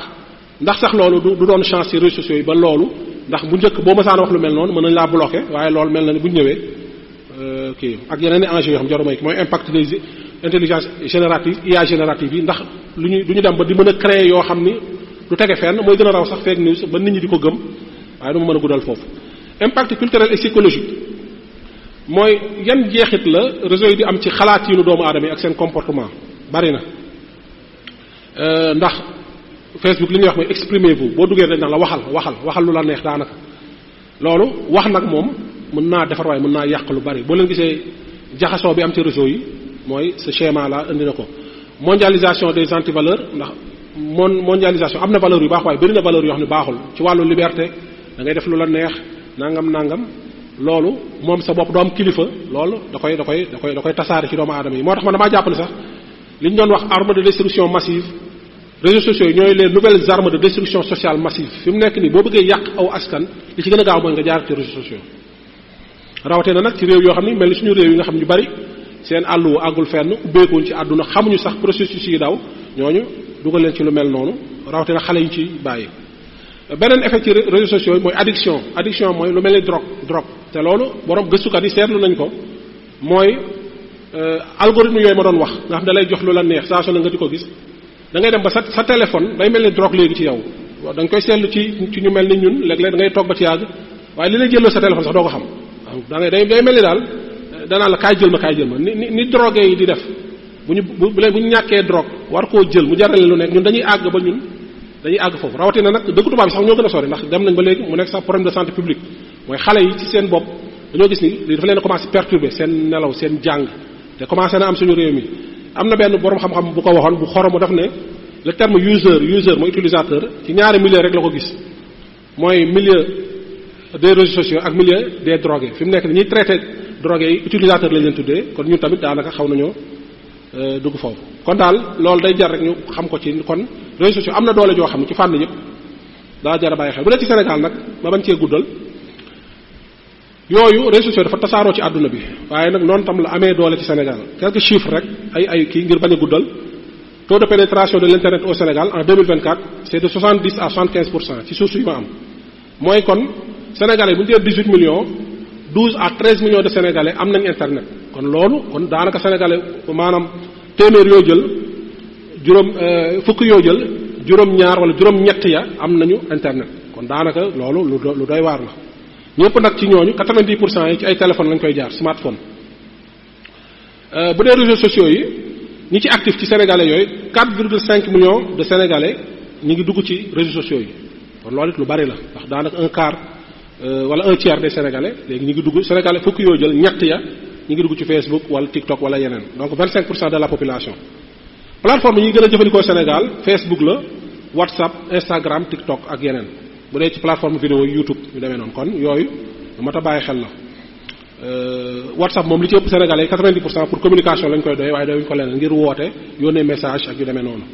ndax sax loolu du doon chance ci réseaux sociaux yi ba loolu ndax bu njëkk boo mësaan wax lu mel noonu mën nañ laa bloqué waaye loolu mel na ni bu ñu ñëwee kii ak yeneen i enjeux yoo xam jarumay mooy impact des intelligence générative IA générative yi ndax du ñu dem ba di mën a créer yoo xam ni du tege fenn mooy gën a raw sax fake news ba nit ñi di ko gëm waaye duma mën a guddal foofu impact culturel et psychologique mooy yan jeexit la réseau yi di am ci xalaatiinu doomu aadama yi ak seen comportement bari na ndax Facebook li ñuy wax mooy exprimez-vous boo duggee dañ la waxal lu la neex daanaka loolu wax nag moom mën naa defar waaye mën naa yàq lu bari boo leen gisee jaxasoo bi am ci réseau yi mooy ce schéma là indi na ko mondialisation des antivaleurs ndax mondialisation am na valeur yu baax waaye bari na valeur yoo xam ne baaxul ci wàllu liberté da ngay def lu la neex nangam loolu moom sa bopp doo am kilifa loolu da koy tasaare ci doomu aadama yi moo tax man damaa jàpp ne sax li ñu doon wax arme de destruction massive réseaux sociaux yi ñooy les nouvelles armes de destruction sociale massive fi mu nekk nii boo bëggee yàq aw askan li ci gën a gaaw mooy nga jaar ci réseaux sociaux rawatee na nag ci réew yoo xam ni mel ni suñu réew yi nga xam ñu bari seen àlluwa àggul fenn ubbeekuñ ci àdduna xamuñu sax processus yi daw ñooñu dugal leen ci lu mel noonu rawatina xale yi ci bàyyi. beneen effet ci réseaux sociaux yi mooy addiction mooy lu mel ni drogue te loolu borom gëstukat yi seetlu nañ ko mooy algorithme yooyu ma doon wax nga xam da lay jox lu la neex saa su ne nga di ko gis da ngay dem ba sa téléphone day mel ni drogue léegi ci yow da nga koy seetlu ci ñu mel ni ñun léeg-léeg da ngay toog ba ci yàgg waaye li lay jëloo sa téléphone sax doo ko xam waaw da ngay day mel ni daal danaa la kaay jël ma ni drogué yi di def bu ñu ñàkkee drogue war koo jël mu jarale lu nekk ñun dañuy àgg foofu rawatina nag dëkku tubaab bi sax ñoo gën a sori ndax dem nañ ba léegi mu nekk sax problème de santé publique mooy xale yi ci seen bopp dañoo gis ni lii dafa leen a commencé perturber seen nelaw seen jàng te commencé na am suñu réew mi am na benn borom xam-xam bu ko waxoon bu xoromu daf ne le terme user mooy utilisateur ci ñaari milieu rek la ko gis mooy milieu des réseaux sociaux ak milieu des drogués fi mu nekk ni ñuy traité drogués yi utilisateur lañ leen tuddee kon ñun tamit daanaka xaw nañoo dugg foofu kon daal loolu day jar rek ñu xam ko ci kon réseaux sociaux am na doole joo xam ne ci fànn yëpp daa jar a bàyyi xel bu dee ci Sénégal nag ma bañ cee guddal yooyu réseaux sociaux dafa tasaaroo ci àdduna bi waaye nag noonu tam la amee doole ci Sénégal quelques chiffres rek ay kii ngir bañ a guddal taux de pénétration de l'internet au Sénégal en 2024 c'est de 70 à 75% ci source yu ma am mooy kon sénégalais bu ñu dee 18 millions 12 à 13 millions de sénégalais am nañ internet kon loolu kon daanaka sénégalais maanaam téeméer yoo jël fukk yoo jël juróom-ñaar wala juróom-ñett ya am nañu internet kon daanaka loolu lu doy waar la ñëpp nag ci ñooñu 90% yi ci ay téléphone lañ koy jaar smartphone. bu dee réseaux sociaux yi ñi ci actif ci sénégalais yooyu 4,5 millions de sénégalais ñi ngi dugg ci réseaux sociaux yi kon loolu it lu bari la ndax daanaka un quart wala un tiers des sénégalais léegi ñi ngi dugg sénégalais fukk yoo jël ñett ya ñi ngi dugg ci Facebook wala TikTok wala yeneen donc 25% de la population. plateforme yi ñuy gën a jëfandikoo Sénégal Facebook la WhatsApp Instagram TikTok ak yeneen bu dee ci plateforme vidéo YouTube ñu demee noonu kon yooyu lu mat a bàyyi xel la. WhatsApp moom li ci ëpp Sénégalais 90% pour communication lañ koy doy waaye doyuñ ko leneen ngir woote yónnee message ak yu demee noonu.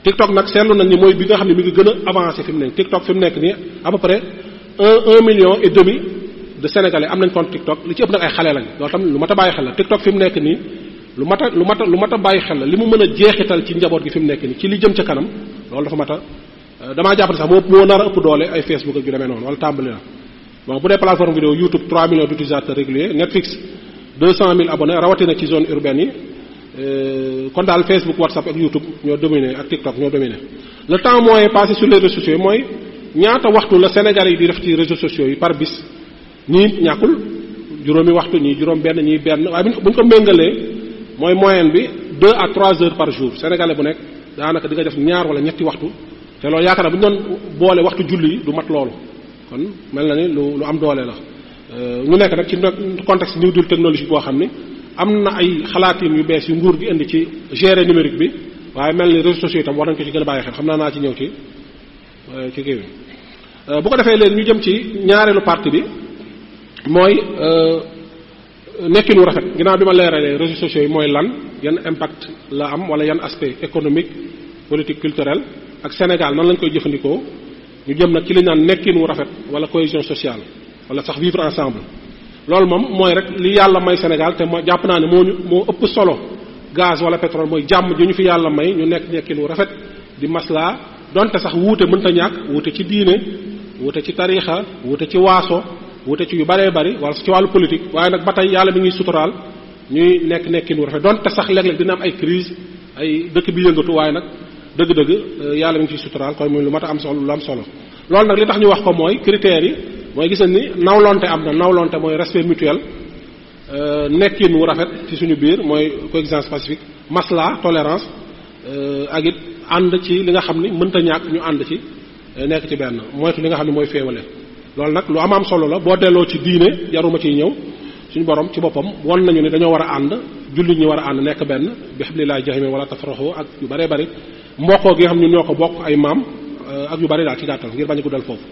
TikTok nag seetlu nañ ni mooy bi nga xam ne mi ngi gën a avancé fi mu nekk TikTok fi mu nekk nii à peu près 1 million et demi de Sénégalais am nañ compte TikTok li ci ëpp nag ay xale lañ loolu tam lu mat a bàyyi xel la TikTok fi mu nekk nii lu mat a bàyyi xel la li mu mën a jeexital ci njaboot gi fi mu nekk nii ci li jëm ca kanam loolu dafa mat a damaa jàpp ne sax moo nar a ëpp doole ay Facebook ak yu demee noonu wala tàmbali na. bon bu dee plateforme vidéo YouTube 3 millions d'utilisateurs réguliers Netflix 200 000 abonnés rawatina ci zone urbaine yi kon daal Facebook WhatsApp ak YouTube ñoo dominé ak TikTok ñoo dominé. le temps moyen passé sur les réseaux sociaux yi mooy ñaata waxtu la Sénégalais yi di def ci réseaux sociaux yi par bis ñii ñàkkul juróomi waxtu ñii juróom benn ñii benn waaye bu ñu ko méngalee mooy moyenne bi 2 à 3 heures par jour Sénégalais bu nekk daanaka di nga def ñaar wala ñetti waxtu te loolu yaakaar naa bu ñu doon boole waxtu julli yi du mat loolu. kon mel na ni lu am doole la ñu nekk nag ci contexte new deal technologique boo xam ni am na ay xalaatin yu bees yu nguur gi indi ci gérer numérique bi waaye mel ni réseaux sociaux itam war nañ ko ci gën a bàyyi xel xam naa ci ñëw ci kii bi bu ko defee léegi ñu jëm ci ñaareelu partie bi mooy nekkin wu rafet ginnaaw bi ma leeralee réseaux sociaux yi mooy lan yan impact la am wala yan aspect économique politique culturel ak Sénégal nan lañ koy jëfandikoo ñu jëm nag ci li naan nekkin wu rafet wala cohésion sociale wala sax vivre ensemble loolu moom mooy rek li yàlla may Sénégal te ma jàpp naa ne moo ëpp solo gaz wala pétrole mooy jàmm ji ñu fi yàlla may ñu nekk nekkin wu rafet di maslaa donte sax wuute mënta ñàkk wuute ci diine wuute ci tariixa wuute ci waaso wuute ci yu baree bari wala ci wàllu politique waaye nag ba tey yàlla mi ngi suturaal ñuy nekkin wu rafet donte sax léeg-léeg dina am ay crise ay dëkk bi yëngatu waaye nag dëgg-dëgg yàlla mi ngi ciy suturaal kon muy lu mat a am solo lu am solo loolu nag li tax ñu wax ko mooy critères yi mooy gis nañ ni nawlonte am na nawlonte mooy respect mutuel nekkin wu rafet ci suñu biir mooy coexistence pacifique masla tolérance ak it ànd ci li nga xam ni mënta ñàkk ñu ànd ci nekk ci benn moytu li nga xam ne mooy féewale loolu nag lu am solo la boo delloo ci diine jaruma ciy ñëw suñu borom ci boppam won nañu ne dañoo war a ànd jullit ñi war a ànd nekk benn bi hablillahi jahimi wala tafraxu ak yu bëree bëri mbokkoo gi nga xam ñun ñoo ko bokk ay maam ak yu bari daal ci gàttal ngir bañ a guddal foofu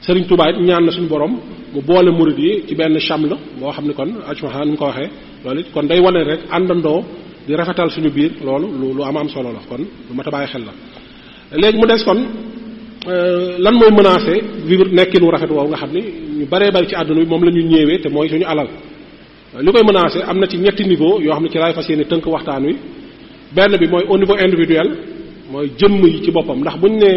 Serigne Touba it ñaan na suñu borom mu boole murid yi ci benn chamle boo xam ni kon ajmaha ni mu ko waxee loolu it kon day wane rek àndandoo di rafetal suñu biir loolu lu am solo la kon lu mat a bàyyi xel la léegi mu des kon lan mooy menacé vivre nekkin wu rafet woowu nga xam ni ñu baree bari ci àdduna bi moom la ñu ñëwee te mooy suñu alal li koy menacé am na ci ñetti niveau yoo xam ne ci laay fas yéene tënk waxtaan wi. benn bi mooy au niveau individuel mooy jëmm yi ci boppam ndax buñ ne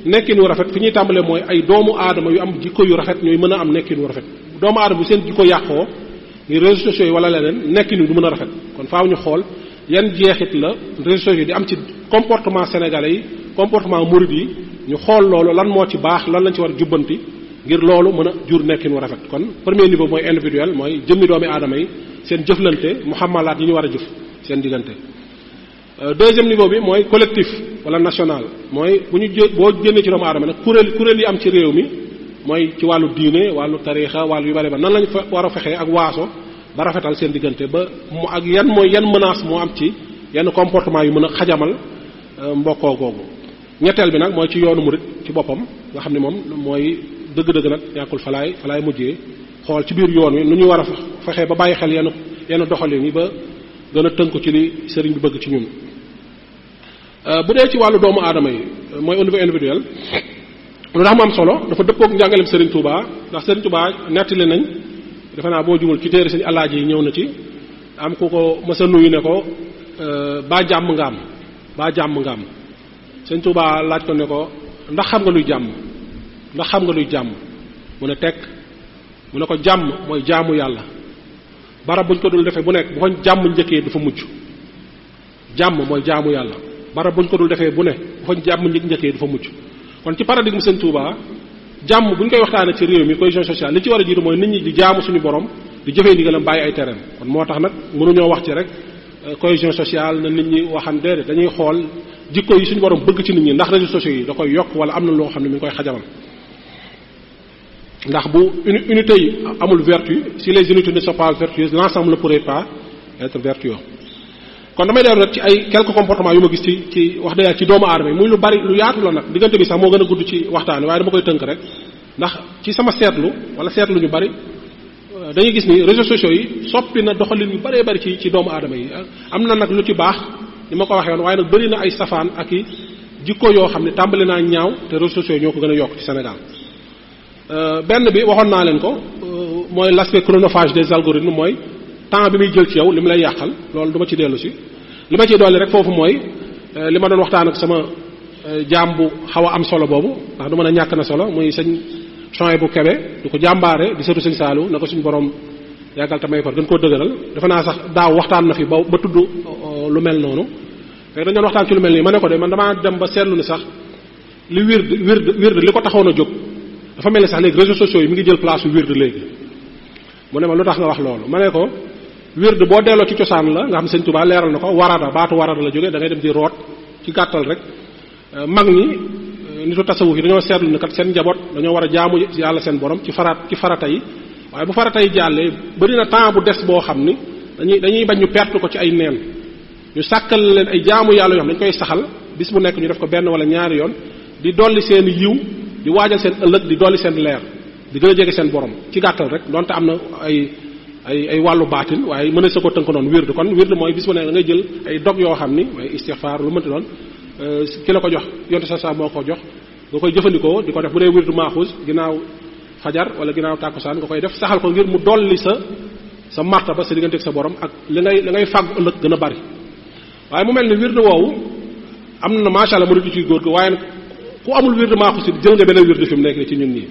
nekkin wu rafet fi ñuy tàmbalee mooy ay doomu aadama yu am jikko yu rafet ñooy mën a am nekkin wu rafet doomu aadama bu seen jikko yàqoo ni réseaux sociaux yi wala leneen nekkin wi du mën a rafet kon faaw ñu xool yan jeexit la réseaux sociaux yi di am ci comportement sénégalais yi comportement murid yi ñu xool loolu lan moo ci baax lan lañ ci war a jubbanti ngir loolu mën a jur nekkin wu rafet kon premier niveau mooy individuel mooy jëmmi doomi aadama yi seen jëflante muhammalaat yi ñu war a jëf seen diggante. Deuxième niveau bi mooy collectif wala national mooy bu ñu boo génnee ci doomu aadama nag kuréel yi am ci réew mi mooy ci wàllu diine wàllu tariixa wàllu yu bari ba nan lañ fa war a fexee ak waaso ba rafetal seen diggante ba mu ak yan menace moo am ci yenn comportement yu mën a xajamal mbokkoo googu. ñetteel bi nag mooy ci yoonu murid ci boppam nga xam ne moom mooy dëgg-dëgg nag ñàkkul falaay mujjee xool ci biir yoon wi nu ñuy war a fexee ba bàyyi xel yenn doxalin yi ba gën a tënku ci li sëriñ bi bëgg ci ñun. bu dee ci wàllu doomu aadama yi mooy au niveau individuel lu tax mu am solo dafa dëppook njàngaleem Serigne Touba ndax Serigne Touba nettali nañ defe naa boo jumul ci téere Serigne Alaaji yi ñëw na ci am ku ko mës a nuyu ne ko baa jàmm nga am Serigne Touba laaj ko ne ko ndax xam nga luy jàmm mu ne tekk mu ne ko jàmm mooy jaamu yàlla barab buñ ko dul defee bu nekk bu ko jàmm njëkkee du fa mujj jàmm mooy jaamu yàlla barab buñ ko dul defee bu ne bu fa jàmm njëkkee du fa mujj kon ci paradigme Sëriñ Touba jàmm buñ koy waxtaanee ci réew mi cohésion sociale li ci war a jiitu mooy nit ñi di jaamu suñu borom di jëfee ndigalam bàyyi ay tereem kon moo tax nag mënuñoo wax ci rek cohésion sociale na nit ñi waxan déedéet dañuy xool jikko yi suñu borom bëgg ci nit ñi ndax réseaux sociaux yi da koy yokk wala am na loo xam ne mi ngi koy xajamal ndax bu unité yi amul vertu si les unités ne sont pas vertueuses l'ensemble ne pourrait pas être vertueux kon damay dellu nag ci ay quelques comportements yu ma gis ci wax dëgg ci doomu aadama yi muy lu bari lu yaatu la nag diggante bi sax moo gën a gudd ci waxtaan waaye dama koy tënk rek ndax ci sama seetlu ñu bari dañuy gis ni réseaux sociaux yi soppi na doxalin yu bëree bëri ci doomu aadama yi am na nag lu ci baax ni ma ko waxee woon waaye nag bëri na ay safaan ak i jikko yoo xam ne tàmbali naa ñaaw te réseaux sociaux yi ñoo ko gën a yokk ci Sénégal benn bi waxoon naa leen ko mooy l'aspect chronophage des algorithmes mooy temps bi muy jël ci yow li mu lay yàqal loolu du ma ci dellu si li ma ciy dolli rek foofu mooy li ma doon waxtaan ak sama jaam bu xaw a am solo boobu ndax du mën a ñàkk na solo muy sëñ Chouaïbou Kébé du ko jàmbaare di sëtu sëñ Saliou na ko suñu borom yàggal tamay far gën koo dëgëral defe naa sax daaw waxtaan na fi ba tudd lu mel noonu fekk dañu doon waxtaan ci lu mel nii ma ne ko de man damaa dem ba seetlu ni sax li wird li ko taxoon a jóg dafa mel ni sax léegi réseaux sociaux yi mi ngi jël place yu wird léegi mu ne ma lu tax nga wax loolu ma ne ko wird boo delloo ci cosaan la nga xam sëñ Touba leeral na ko warada baatu warada la jógee da ngay dem di root ci gàttal rek mag ñi nitu tasawuf yi dañoo seetlu ne kat seen njaboot dañoo war a jaamu yàlla seen borom ci farata yi waaye bu farata yi jàllee bari na temps bu des boo xam ni dañuy bañ ñu perte ko ci ay neen ñu sàkkal leen ay jaamu yàlla yoo xam dañ koy saxal bis bu nekk ñu def ko benn wala ñaari yoon di dolli seen yiw di waajal seen ëllëg di dolli seen leer di gën a jege seen borom ci gàttal rek donte am na ay wàllu baatin waaye mën a sa ko tënk noonu wird kon wird mooy bis bu nekk da ngay jël ay dog yoo xam ni mooy istixfaar lu mënti doon ki la ko jox yonte sa moo ko jox nga koy jëfandikoo di ko def bu dee wirdu maaxuus ginnaaw fajar wala ginnaaw tàkkusaan nga koy def saxal ko ngir mu dolli sa martaba sa diggante ak sa borom ak li ngay fàggu ëllëg gën a bari waaye mu mel ni wirdu woowu am na macha allah mu ci góor gi waaye nag ku amul wirdu maaxuus it jël nga benn wirdu fi mu nekk ci ñun nii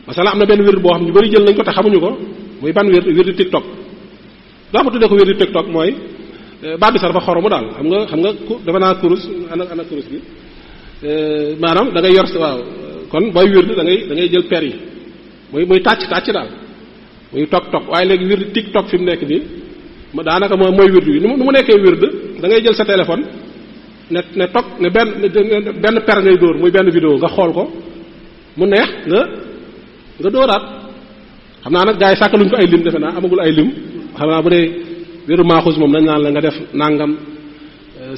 masala am na benn wirdu boo xam ñu bari jël nañ ko te xamuñu ko muy ban wirdu TikTok daa ko tuddee ko wirdu TikTok mooy baat bi sax dafa xoromu daal xam nga dafa naa kurus ana kurus bi maanaam da ngay yor waaw kon booy wird da ngay jël per yi muy tàcc daal muy tok waaye léegi wird TikTok fi mu nekk nii daanaka mooy wird yi nu mu nekkee wird da ngay jël sa téléphone ne tok ne benn per ngay dóor muy benn vidéo nga xool ko mu neex nga dóoraat xam naa nag gars yi sàkkaluñ ko ay lim defe naa amagul ay lim xam naa bu dee wéru maaxus moom nañ naan la nga def nangam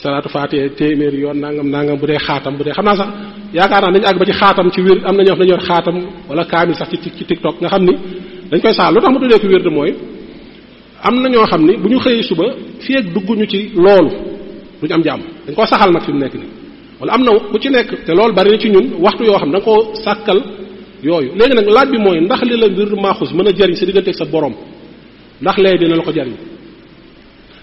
salaatu faatiha téeméeri yoon nangam bu dee xaatam bu dee xam naa sax yaakaar naa dañu àgg ba ci xaatam ci wér am na ñoo xam ne dañu yor xaatam wala kaamil sax ci TikTok nga xam ni dañ koy saal lu tax ma tuddee ko wér de mooy am na ñoo xam ni bu ñu xëyee suba fii ak dugguñu ci loolu duñu am jàmm dañ koo saxal nag fi mu nekk nii wala am na ku ci nekk te loolu bari na ci ñun waxtu yoo xam ne da nga koo sàkkal yooyu léegi nag laaj bi mooy ndax li la wér maaxus mën a jariñ sa diggante ak sa borom ndax lee dina la ko jariñ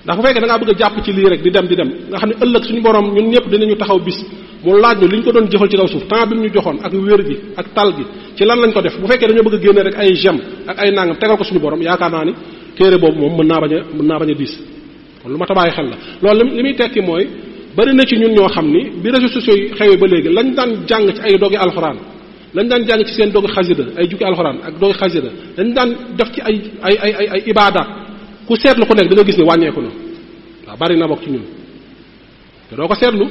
ndax bu fekkee da ngaa bëgg a jàpp ci lii rek di dem nga xam ne ëllëg suñu borom ñun ñëpp dinañu taxaw bis mu laaj ñu li ñu ko doon jëfal ci kaw suuf temps bi mu ñu joxoon ak wér gi ak tal gi ci lan lañ ko def bu fekkee dañoo bëgg a génne rek ay gem ak ay nangam tegal ko suñu borom yaakaar naa ni téere boobu moom mën naa bañ a diis kon lu ma tabaay xel la loolu li muy tekki mooy bari na ci ñun ñoo xam ni bi réseaux sociaux yi xewee ba léegi lañ daan jàng ci ay dogi alxuraan lañ daan jàng ci seen dogi xasida ay jukki alxuraan ak dogi xasida dañ daan def ci ay ibaadaat ku seetlu ku nekk da nga gis ne wàññeeku na waaw bari na bokk ci ñun te doo ko seetlu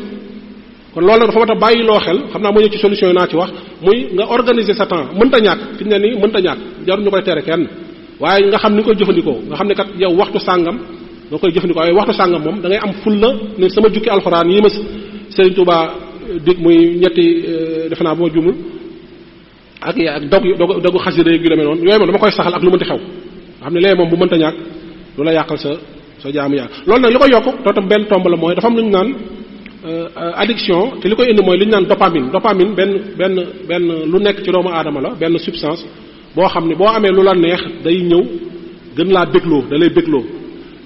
kon loolu nag dafa mat a bàyyi loo xel xam naa moo ñëw ci solution yi naa ci wax muy nga organiser sa temps mënta ñàkk fi ñu ne nii mënta ñàkk jarul ñu koy tere kenn waaye nga xam ni nga koy jëfandikoo nga xam ne kat yow waxtu sàngam nga koy jëfandikoo waaye waxtu sàngam moom da ngay am fulla ne sama jukki alxuraan yi ma Serigne Touba dig muy ñetti defe naa bu ma jumul ak dogu xasida yu demee noonu yooyu moom dama koy saxal ak lu mënti xew nga xam ne léegi moom bu mënta ñàkk lu la yàqal sa jaamu yàlla loolu nag li koy yokk too tam benn tomb la mooy dafa am lu ñu naan addiction te li koy indi mooy li ñu naan dopamine benn lu nekk ci doomu aadama la benn substance boo xam ne boo amee lu la neex day ñëw gën laa bégloo da lay bégloo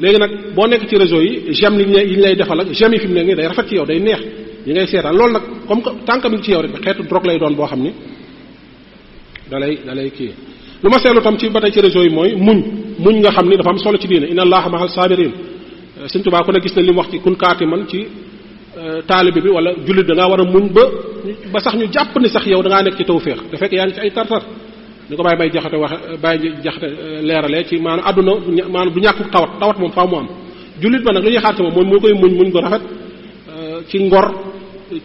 léegi nag boo nekk ci réseau yi j'aime yi ñu lay defal ak j'aime yi fi mu nekk nii day rafet ci yow day neex yi ngay seetaan loolu nag comme que tant que mi ngi ci yow rek xeetu drogue lay doon boo xam ni da lay kii lu ma seetlu tam ci ba tey ci réseau yi mooy muñ nga xam ni dafa am solo ci diine inna allaha mahal sabirin Sëriñ Tuubaa ku ne gis na li mu wax ci kun kaati man ci taalibe bi wala jullit da ngaa war a muñ ba sax ñu jàpp ni sax yow da ngaa nekk ci tawfeex da fekk yaa ngi ci ay tartar ni ko bàyyi jaxate leeralee ci maanaam àdduna maanaam du ñàkku tawat moom faaw mu am jullit ba nag li ñuy xaar ci moom moo koy muñ ko rafet ci ngor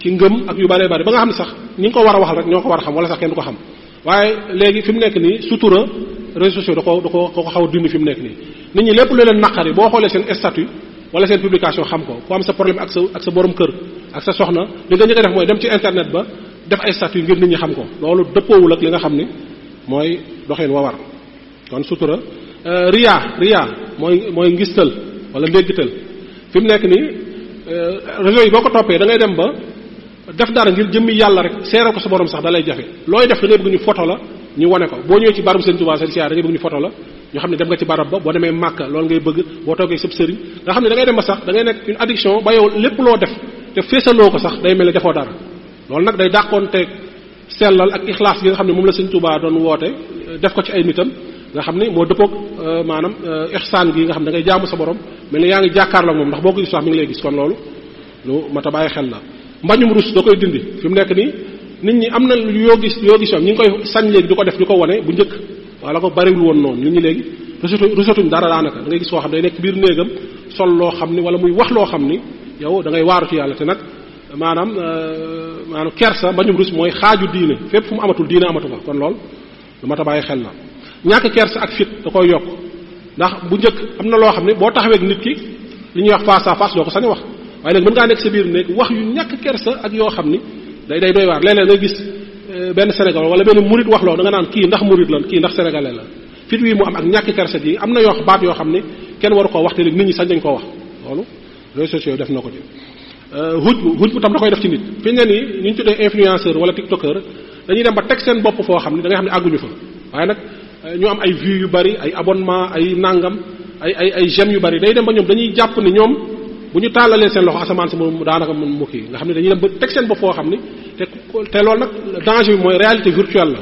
ci ngëm ak yu bëree bëri ba nga xam ne sax ñi ngi ko war a waxal rek ñoo ko war a xam wala sax kenn du ko xam waaye léegi fi mu nekk nii sutura réseaux sociaux da ko xaw a dund fi mu nekk nii nit ñi lépp lu leen naqari boo xoolee seen statut wala seen publication xam ko ku am sa problème ak sa borom kër ak sa soxna li nga njëkk a def mooy dem ci internet ba def ay statut ngir nit ñi xam ko loolu dëppoowul ak li nga xam ni mooy doxin wa war kon sutura riya mooy ngistal wala ndéggital fi mu nekk nii réseau yi boo ko toppee da ngay dem ba def dara ngir jëmmi yàlla rek seeral ko sa borom sax da lay jafe looy def da ngay bëgg ñu photo la ñu wane ko boo ñëwee ci barabu Sëriñ Tuubaa seen siyaar da ngay bëgg ñu photo la ñu xam ne dem nga ci barab ba boo demee Màkka loolu ngay bëgg boo toogee sëb sëriñ nga xam ne da ngay dem ba sax da ngay nekk une addiction ba yow lépp loo def te feesaloo ko sax day mel ne defoo dara loolu nag day dàqoon teeg sellal ak ixlaas gi nga xam ne moom la Sëriñ Tuubaa doon woote def ko ci ay nitam nga xam ne moo dëppoog maanaam ixsaan gi nga xam ne da ngay jaamu sa borom mel ne yaa ngi jàkkaarloo ak moom ndax boo ko gis sax mi ngi lay gis kon loolu lu mat a bàyyi xel la mbañum rus da koy dindi fi mu nekk nii nit ñi am na yoo gis ñi ngi koy sañ léegi di ko def di ko wane bu njëkk wala ko bariwul woon noonu nit ñi léegi rusatuñ dara daanaka da ngay gis koo xam ne day nekk biir néegam sol loo xam ni wala muy wax loo xam ni yow da ngay waaru ci yàlla te nag maanaam kersa mbañum rus mooy xaaju diine fépp fu mu amatul diine amatu fa kon loolu lu mat a bàyyi xel la ñàkk kersa ak fit da koy yokk ndax bu njëkk am na loo xam ne boo taxawee nit ki li ñuy wax face à face doo ko sañ wax waaye léegi mën ngaa nekk sa biir nekk wax yu ñàkk kersa ak yoo xam ni day doy waar léeg-léeg nga gis benn Sénégal wala benn murit wax loo da nga naan kii ndax murit la kii ndax sénégalais la fit wi mu am ak ñàkk kersa gi am na yoo baat yoo xam ne kenn waru koo wax te léegi nit ñi sañ nañ koo wax loolu réseaux sociaux def na ko ci huj bu tam da koy def ci nit fi ne nii ñu tuddee influenceur wala tiktoker dañuy dem ba teg seen bopp foo xam ne da nga xam ne àgguñu fa waaye nag ñu am ay vues yu bari ay abonnement ay nangam ay j'aime yu bari day dem ba ñoom dañuy jàpp ni ñoom bu ñu tàllalee seen loxo asamaan si moom daanaka mu kii nga xam ne dañuy dem ba teg seen bopp foo xam ni te loolu nag danger bi mooy réalité virtuelle la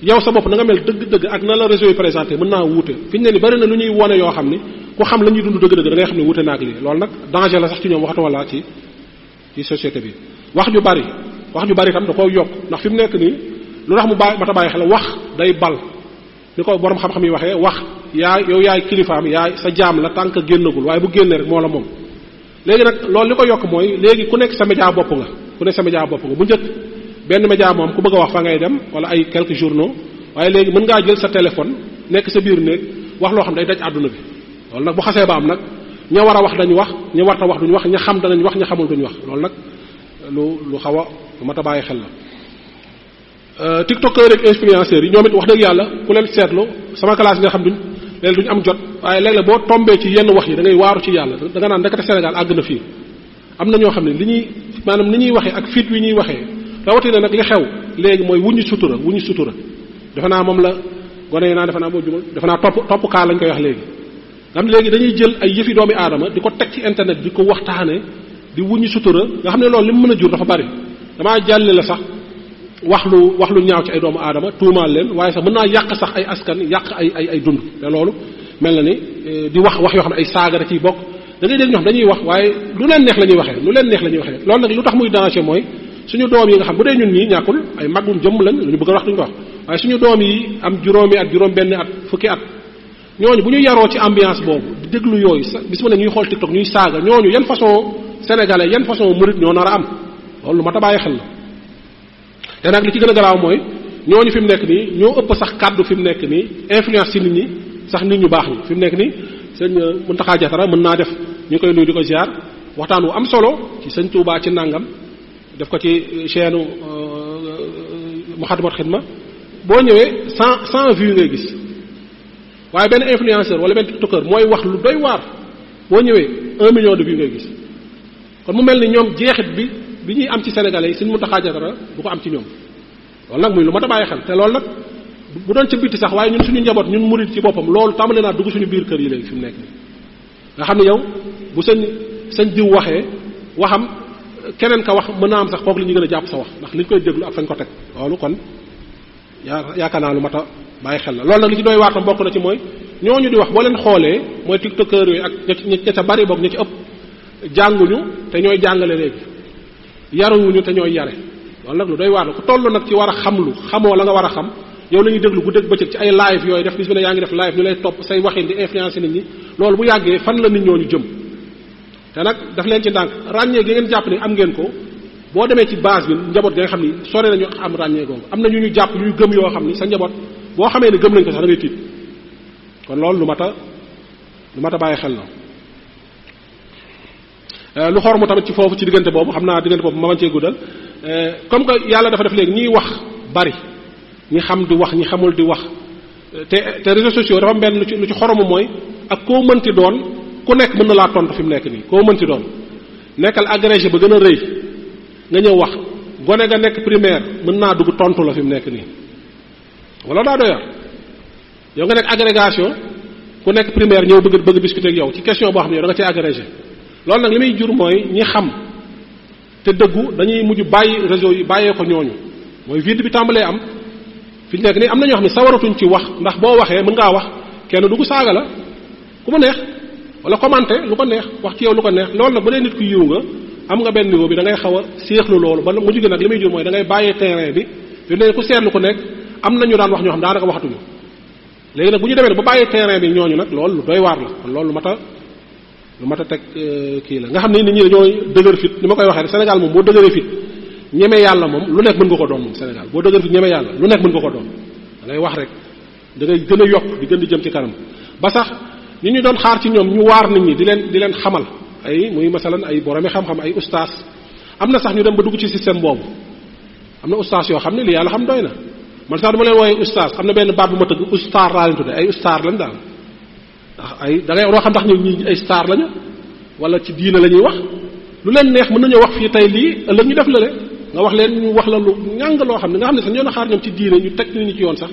yow sa bopp na nga mel dëgg-dëgg ak na la réseau yi présenté mën naa wuute fi ñu ne ni bari na lu ñuy wone yoo xam ni ku xam la ñuy dund dëgg-dëgg da ngay xam ne wuute naag lii loolu nag danger la sax ci ñoom waxatu wala ci société bi wax ju bari tam da koy yokk ndax fi mu nekk nii lu tax mu mata bàyyi xel wax day bal ni ko borom xam-xam yi waxee wax yow yaay kilifaam yaay sa jaam la tànk génnagul waaye bu génnee rek moo la moom léegi nag loolu li ko yokk mooy léegi ku nekk sa média bopp nga bu njëkk benn média moom ku bëgg a wax fa ngay dem wala ay quelques journaux waaye léegi mën ngaa jël sa téléphone nekk sa biir néeg wax loo xam day daj àdduna bi loolu nag bu xasee ba am nag ña war a wax dañu wax ña warta wax duñu wax ña xam danañ wax ña xamul duñu wax loolu nag lu xaw a lu mat a bàyyi xel la tiktokeur ak influenceurs yi ñoom it wax dëgg yàlla ku leen seetlu sama classe nga xam léegi duñu am jot waaye léeg-léeg boo tombee ci yenn wax yi da ngay waaru ci yàlla da nga naan ndekete Sénégal àgg na fii am na ñoo xam ne li ñuy maanaam ni ñuy waxee ak fit wi ñuy waxee rawatina nag li xew léegi mooy wuñu sutura defe naa moom la gone yi naa defe naa boo jumal defe naa topp kaa lañ koy wax léegi nga xam ne léegi dañuy jël ay yëfi doomi aadama di ko teg ci internet di ko waxtaane di wuññi sutura nga xam ne loolu li mu mën a jur dafa bari damaa jàlle la sax wax lu ñaaw ci ay doomu aadama tuumaal leen waaye sax mën naa yàq sax ay askan yàq ay dund te loolu mel na ni di wax yoo xam ne ay saaga da ciy bokk da ngay dégg ñoo xam dañuy wax waaye lu leen neex la ñuy waxee loolu nag lu tax muy danger mooy suñu doom yi nga xam bu dee ñun ñii ñàkkul ay magum jëmm lañ lu ñu bëgg a wax duñ ko wax waaye suñu doom yi am juróomi at juróom benn at fukki at ñooñu bu ñu yaroo ci ambiance boobu di déglu yooyu bis mu ne ñuy xool TikTok ñuy saaga ñooñu yan façon sénégalais yan façon murid ñoo nar a am loolu lu mat a bàyyi xel la te nag li ci gën a garaaw mooy ñooñu fi mu nekk nii ñoo ëpp sax kàddu fi mu nekk nii influence ci nit ñi sax nit ñu baax ñi fi mu nekk nii sëñ Mountakha Diatara mën naa def ñu koy nuyu di ko ziar waxtaan wu am solo ci sëñ Touba ci nangam def ko ci chaîne Moukhaddamatoul Khidma boo ñëwee 100 vues ngay gis waaye benn influenceur wala benn tiktoker mooy wax lu doy waar boo ñëwee 1 million de vues ngay gis kon mu mel ni ñoom jeexit bi ñuy am ci sénégalais yi sëñ Mountakha Diatara du ko am ci ñoom loolu nag muy lu mat a bàyyi xel te loolu nag bu doon ca bitti sax waaye ñun suñu njaboot ñun murid ci boppam loolu tàmbali naa dugg suñu biir kër yi léegi fi mu nekk nii nga xam ne yow bu sëñ diw waxee waxam keneen ka wax mën naa am sax kooku la ñu gën a jàpp sa wax ndax li ñu koy déglu ak fañ ko teg loolu kon yaakaar naa lu mat a bàyyi xel la loolu nag li ci doy waatam bokk na ci mooy ñooñu di wax boo leen xoolee mooy tiktokeur yooyu ak ña ca bari boog ña ci ëpp jànguñu te ñooy jàngale léegi yaruwuñu te ñooy yare loolu nag lu doy waar la ku toll nag ci war a xamoo la nga war a xam yow la ñuy déglu bu dégg bëccëg ci ay live yooyu def bis bi ne yaa ngi def live ñu lay topp say waxin di influencer nit ñi loolu bu yàggee fan la nit ñooñu jëm te nag daf leen ci ndànk ràññee gi ngeen jàpp ni am ngeen ko boo demee ci base bi njaboot gi nga xam ni sore nañu am ràññee googu am na ñu jàpp ñuy gëm yoo xam ni sa njaboot boo xamee ne gëm nañ ko sax da ngay tiit kon loolu lu mat a bàyyi xel la lu xor mu tamit ci foofu ci diggante boobu xam naa diggante boobu ma bañ cee guddal comme que yàlla dafa def léegi ñiy wax bari ñi xam di wax ñi xamul di wax te réseaux sociaux dafa mbenn lu ci xoromu mooy ak koo mënti doon ku nekk mën na laa tontu fi mu nekk nii koo mënti doon nekkal agrégé ba gën a rëy nga ñëw wax gone ga nekk primaire mën naa dugg tontu la fi mu nekk nii wala daa doyar yow nga nekk agrégation ku nekk primaire ñëw bëgg discuter ak yow ci question boo xam ne yow da nga cee agrégé loolu nag li muy jur mooy ñi xam te dëggu dañuy mujj bàyyi réseau yi bàyyee ko ñooñu mooy vide bi tàmbalee am fi ñu nekk nii am na ñoo xam ne sawaratuñ ci wax ndax boo waxee mën ngaa wax kenn dugg saaga la ku mu neex wala commenter lu ko neex wax ci yow lu ko neex loolu nag bu dee nit ku yiw nga am nga benn niveau bi da ngay xaw a séexlu loolu ba mujj gi nag li muy jur mooy da ngay bàyyee terrain bi fi ne ku seetlu ku nekk am na ñu daan wax ñoo xam daanaka waxatuñu léegi nag bu ñu demee ba bàyyee terrain bi ñooñu nag loolu lu doy waar la kon loolu lu mat a teg kii la nga xam ne nit ñi dañoo dëgër fit ni ma koy waxee rek Sénégal moom boo dëgëree fit ñeme yàlla moom lu nekk mën nga ko doon moom Sénégal boo dëgër fit ñeme yàlla lu nekk mën nga ko doon da ngay wax rek da ngay gën a yokk di gën di jëm ci kanam ba sax ñu doon xaar ci ñoom ñu waar nit ñi di leen xamal ay muy masalan ay boromi xam-xam ay ustaas am na sax ñu dem ba dugg ci système boobu am na ustaas yoo xam ne li yàlla xam doy na man sax dama leen wooye ustaas am na benn baat bu ma tëgg ustaar laa leen tudde ay ustaar lañ daal ndax ay da ngay doo xam ndax ñi ay star lañu wala ci diina la ñuy wax lu leen neex mën nañoo wax fii tey lii ëllëg ñu def la le nga wax leen ñu wax la lu ñàng loo xam ne nga xam ne sax ñoo na xaar ñoom ci diine ñu teg nit ñi ci yoon sax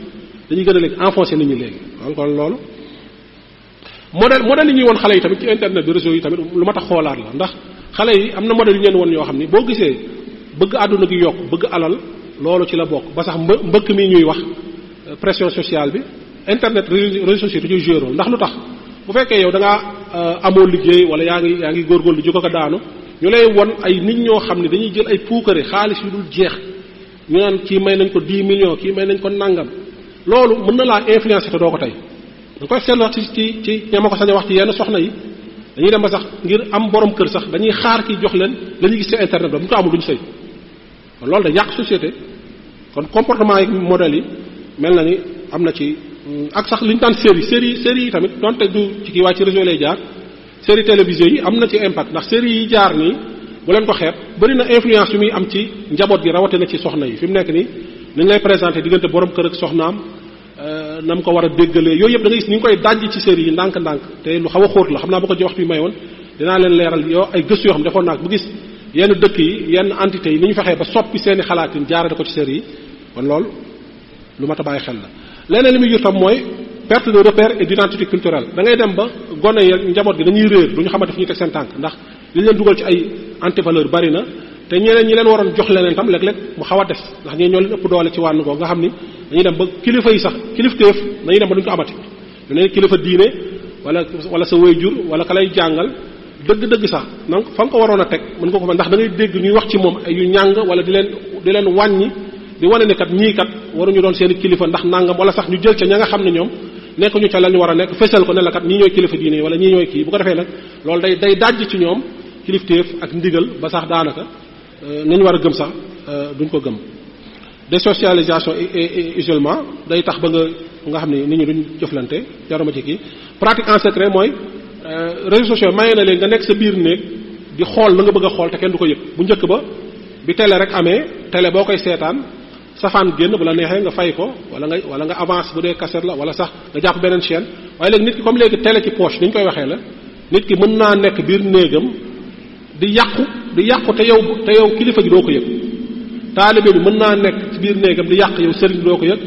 dañuy gën a léegi enfoncé nit ñi léegi kon loolu modèle yi ñuy woon xale yi tamit ci internet bi réseau yi tamit lu ma tax xoolaat la ndax xale yi am na modèle yu ñeen woon yoo xam ni boo gisee bëgg àdduna gi yokk bëgg alal loolu ci la bokk ba sax mbëkk mi ñuy wax pression sociale bi internet réseaux sociaux dañuy jouer rôle ndax lu tax bu fekkee yow da ngaa amoo liggéey wala yaa ngi góorgóorlu jóg ko daanu ñu lay won ay nit ñoo xam ne dañuy jël ay puukare xaalis yu dul jeex ñu naan kii may nañ ko 10 millions kii may nañ ko nangam loolu mën na laa influencer te doo ko tey da koy seetlu ci ñama ko sañ a wax ci yenn soxna yi dañuy dem ba sax ngir am borom kër sax dañuy xaar ki jox leen la ñuy gis ci internet ba bu ñu ko amul duñu sëy kon loolu da yàq société kon comportement yi modèle yi mel na ni am na ci ak sax li ñu daan série yi tamit donte du ci kii waaye ci réseau lay jaar série télévisée yi am na ci impact ndax série yi jaar nii bu leen ko xeeb bëri na influence yu muy am ci njaboot gi rawatina ci soxna yi fi mu nekk nii nañ lay présenté diggante borom kër ak soxnaam na mu ko war a déggalee yooyu yëpp da ngay gis ni ñu koy dajj ci série yi ndànk-ndànk te lu xaw a xóot la xam naa bu ko ci waxtu bi mayoon dinaa leen leeral yoo ay gëstu yoo xam defoon naa bu gis yenn dëkk yi yenn entité yi ni ñu fexee ba soppi seeni xalaatin jaarale ko ci série yi kon loolu lu mat a bàyyi xel la leneen li muy jur tam mooy perte de repère et d'identité culturelle da ngay dem ba gone yi njaboot gi dañuy réer duñu xamante fi ñuy teg seen tànk ndax li leen dugal ci ay antivaleur bari na te ñeneen ñi leen waroon jox leneen tam léeg-léeg mu xaw a des ndax ñi ñoo leen ëpp doole ci wàllu googu nga xam ni dañuy dem ba kilifa yi sax kilifteef dañuy dem ba duñ ko amati lu ne kilifa diine wala sa waajur wala ka lay jàngal dëgg-dëgg sax donc fa nga ko waroon a teg mën nga ko fa ndax da ngay dégg ñuy wax ci moom ay yu ñàng wala di leen wàññi di wane ne kat ñii kat waruñu doon seen kilifa ndax nangam wala sax ñu jël ca ña nga xam ne ñoom nekkuñu ca la ñu war a nekk fésal ko ne la kat ñii ñooy kilifa diine wala ñii ñooy kii bu ko defee nag loolu day dajj ci ñoom kilifteef ak ndigal ba sax daanaka nañu war a gëm sax duñ ko gëm désocialisation et isolement day tax ba nga xam ne nit ñi duñ jëflante jaruma ci kii pratique en secret mooy réseaux sociaux maye na léegi nga nekk sa biir néeg di xool la nga bëgg a xool te kenn du ko yëg bu njëkk ba bi télé rek amee télé boo koy seetaan safaan génn bu la neexee nga fay ko wala nga avance bu dee cassette la wala sax nga jàpp beneen chaîne waaye léegi nit ki comme léegi télé ci poche ni ñu koy waxee la nit ki mën naa nekk biir néegam di yàqu te yow kilifa gi doo ko yëg taalibe bi mën naa nekk ci biir néegam di yàq yow sëriñ bi doo ko yëg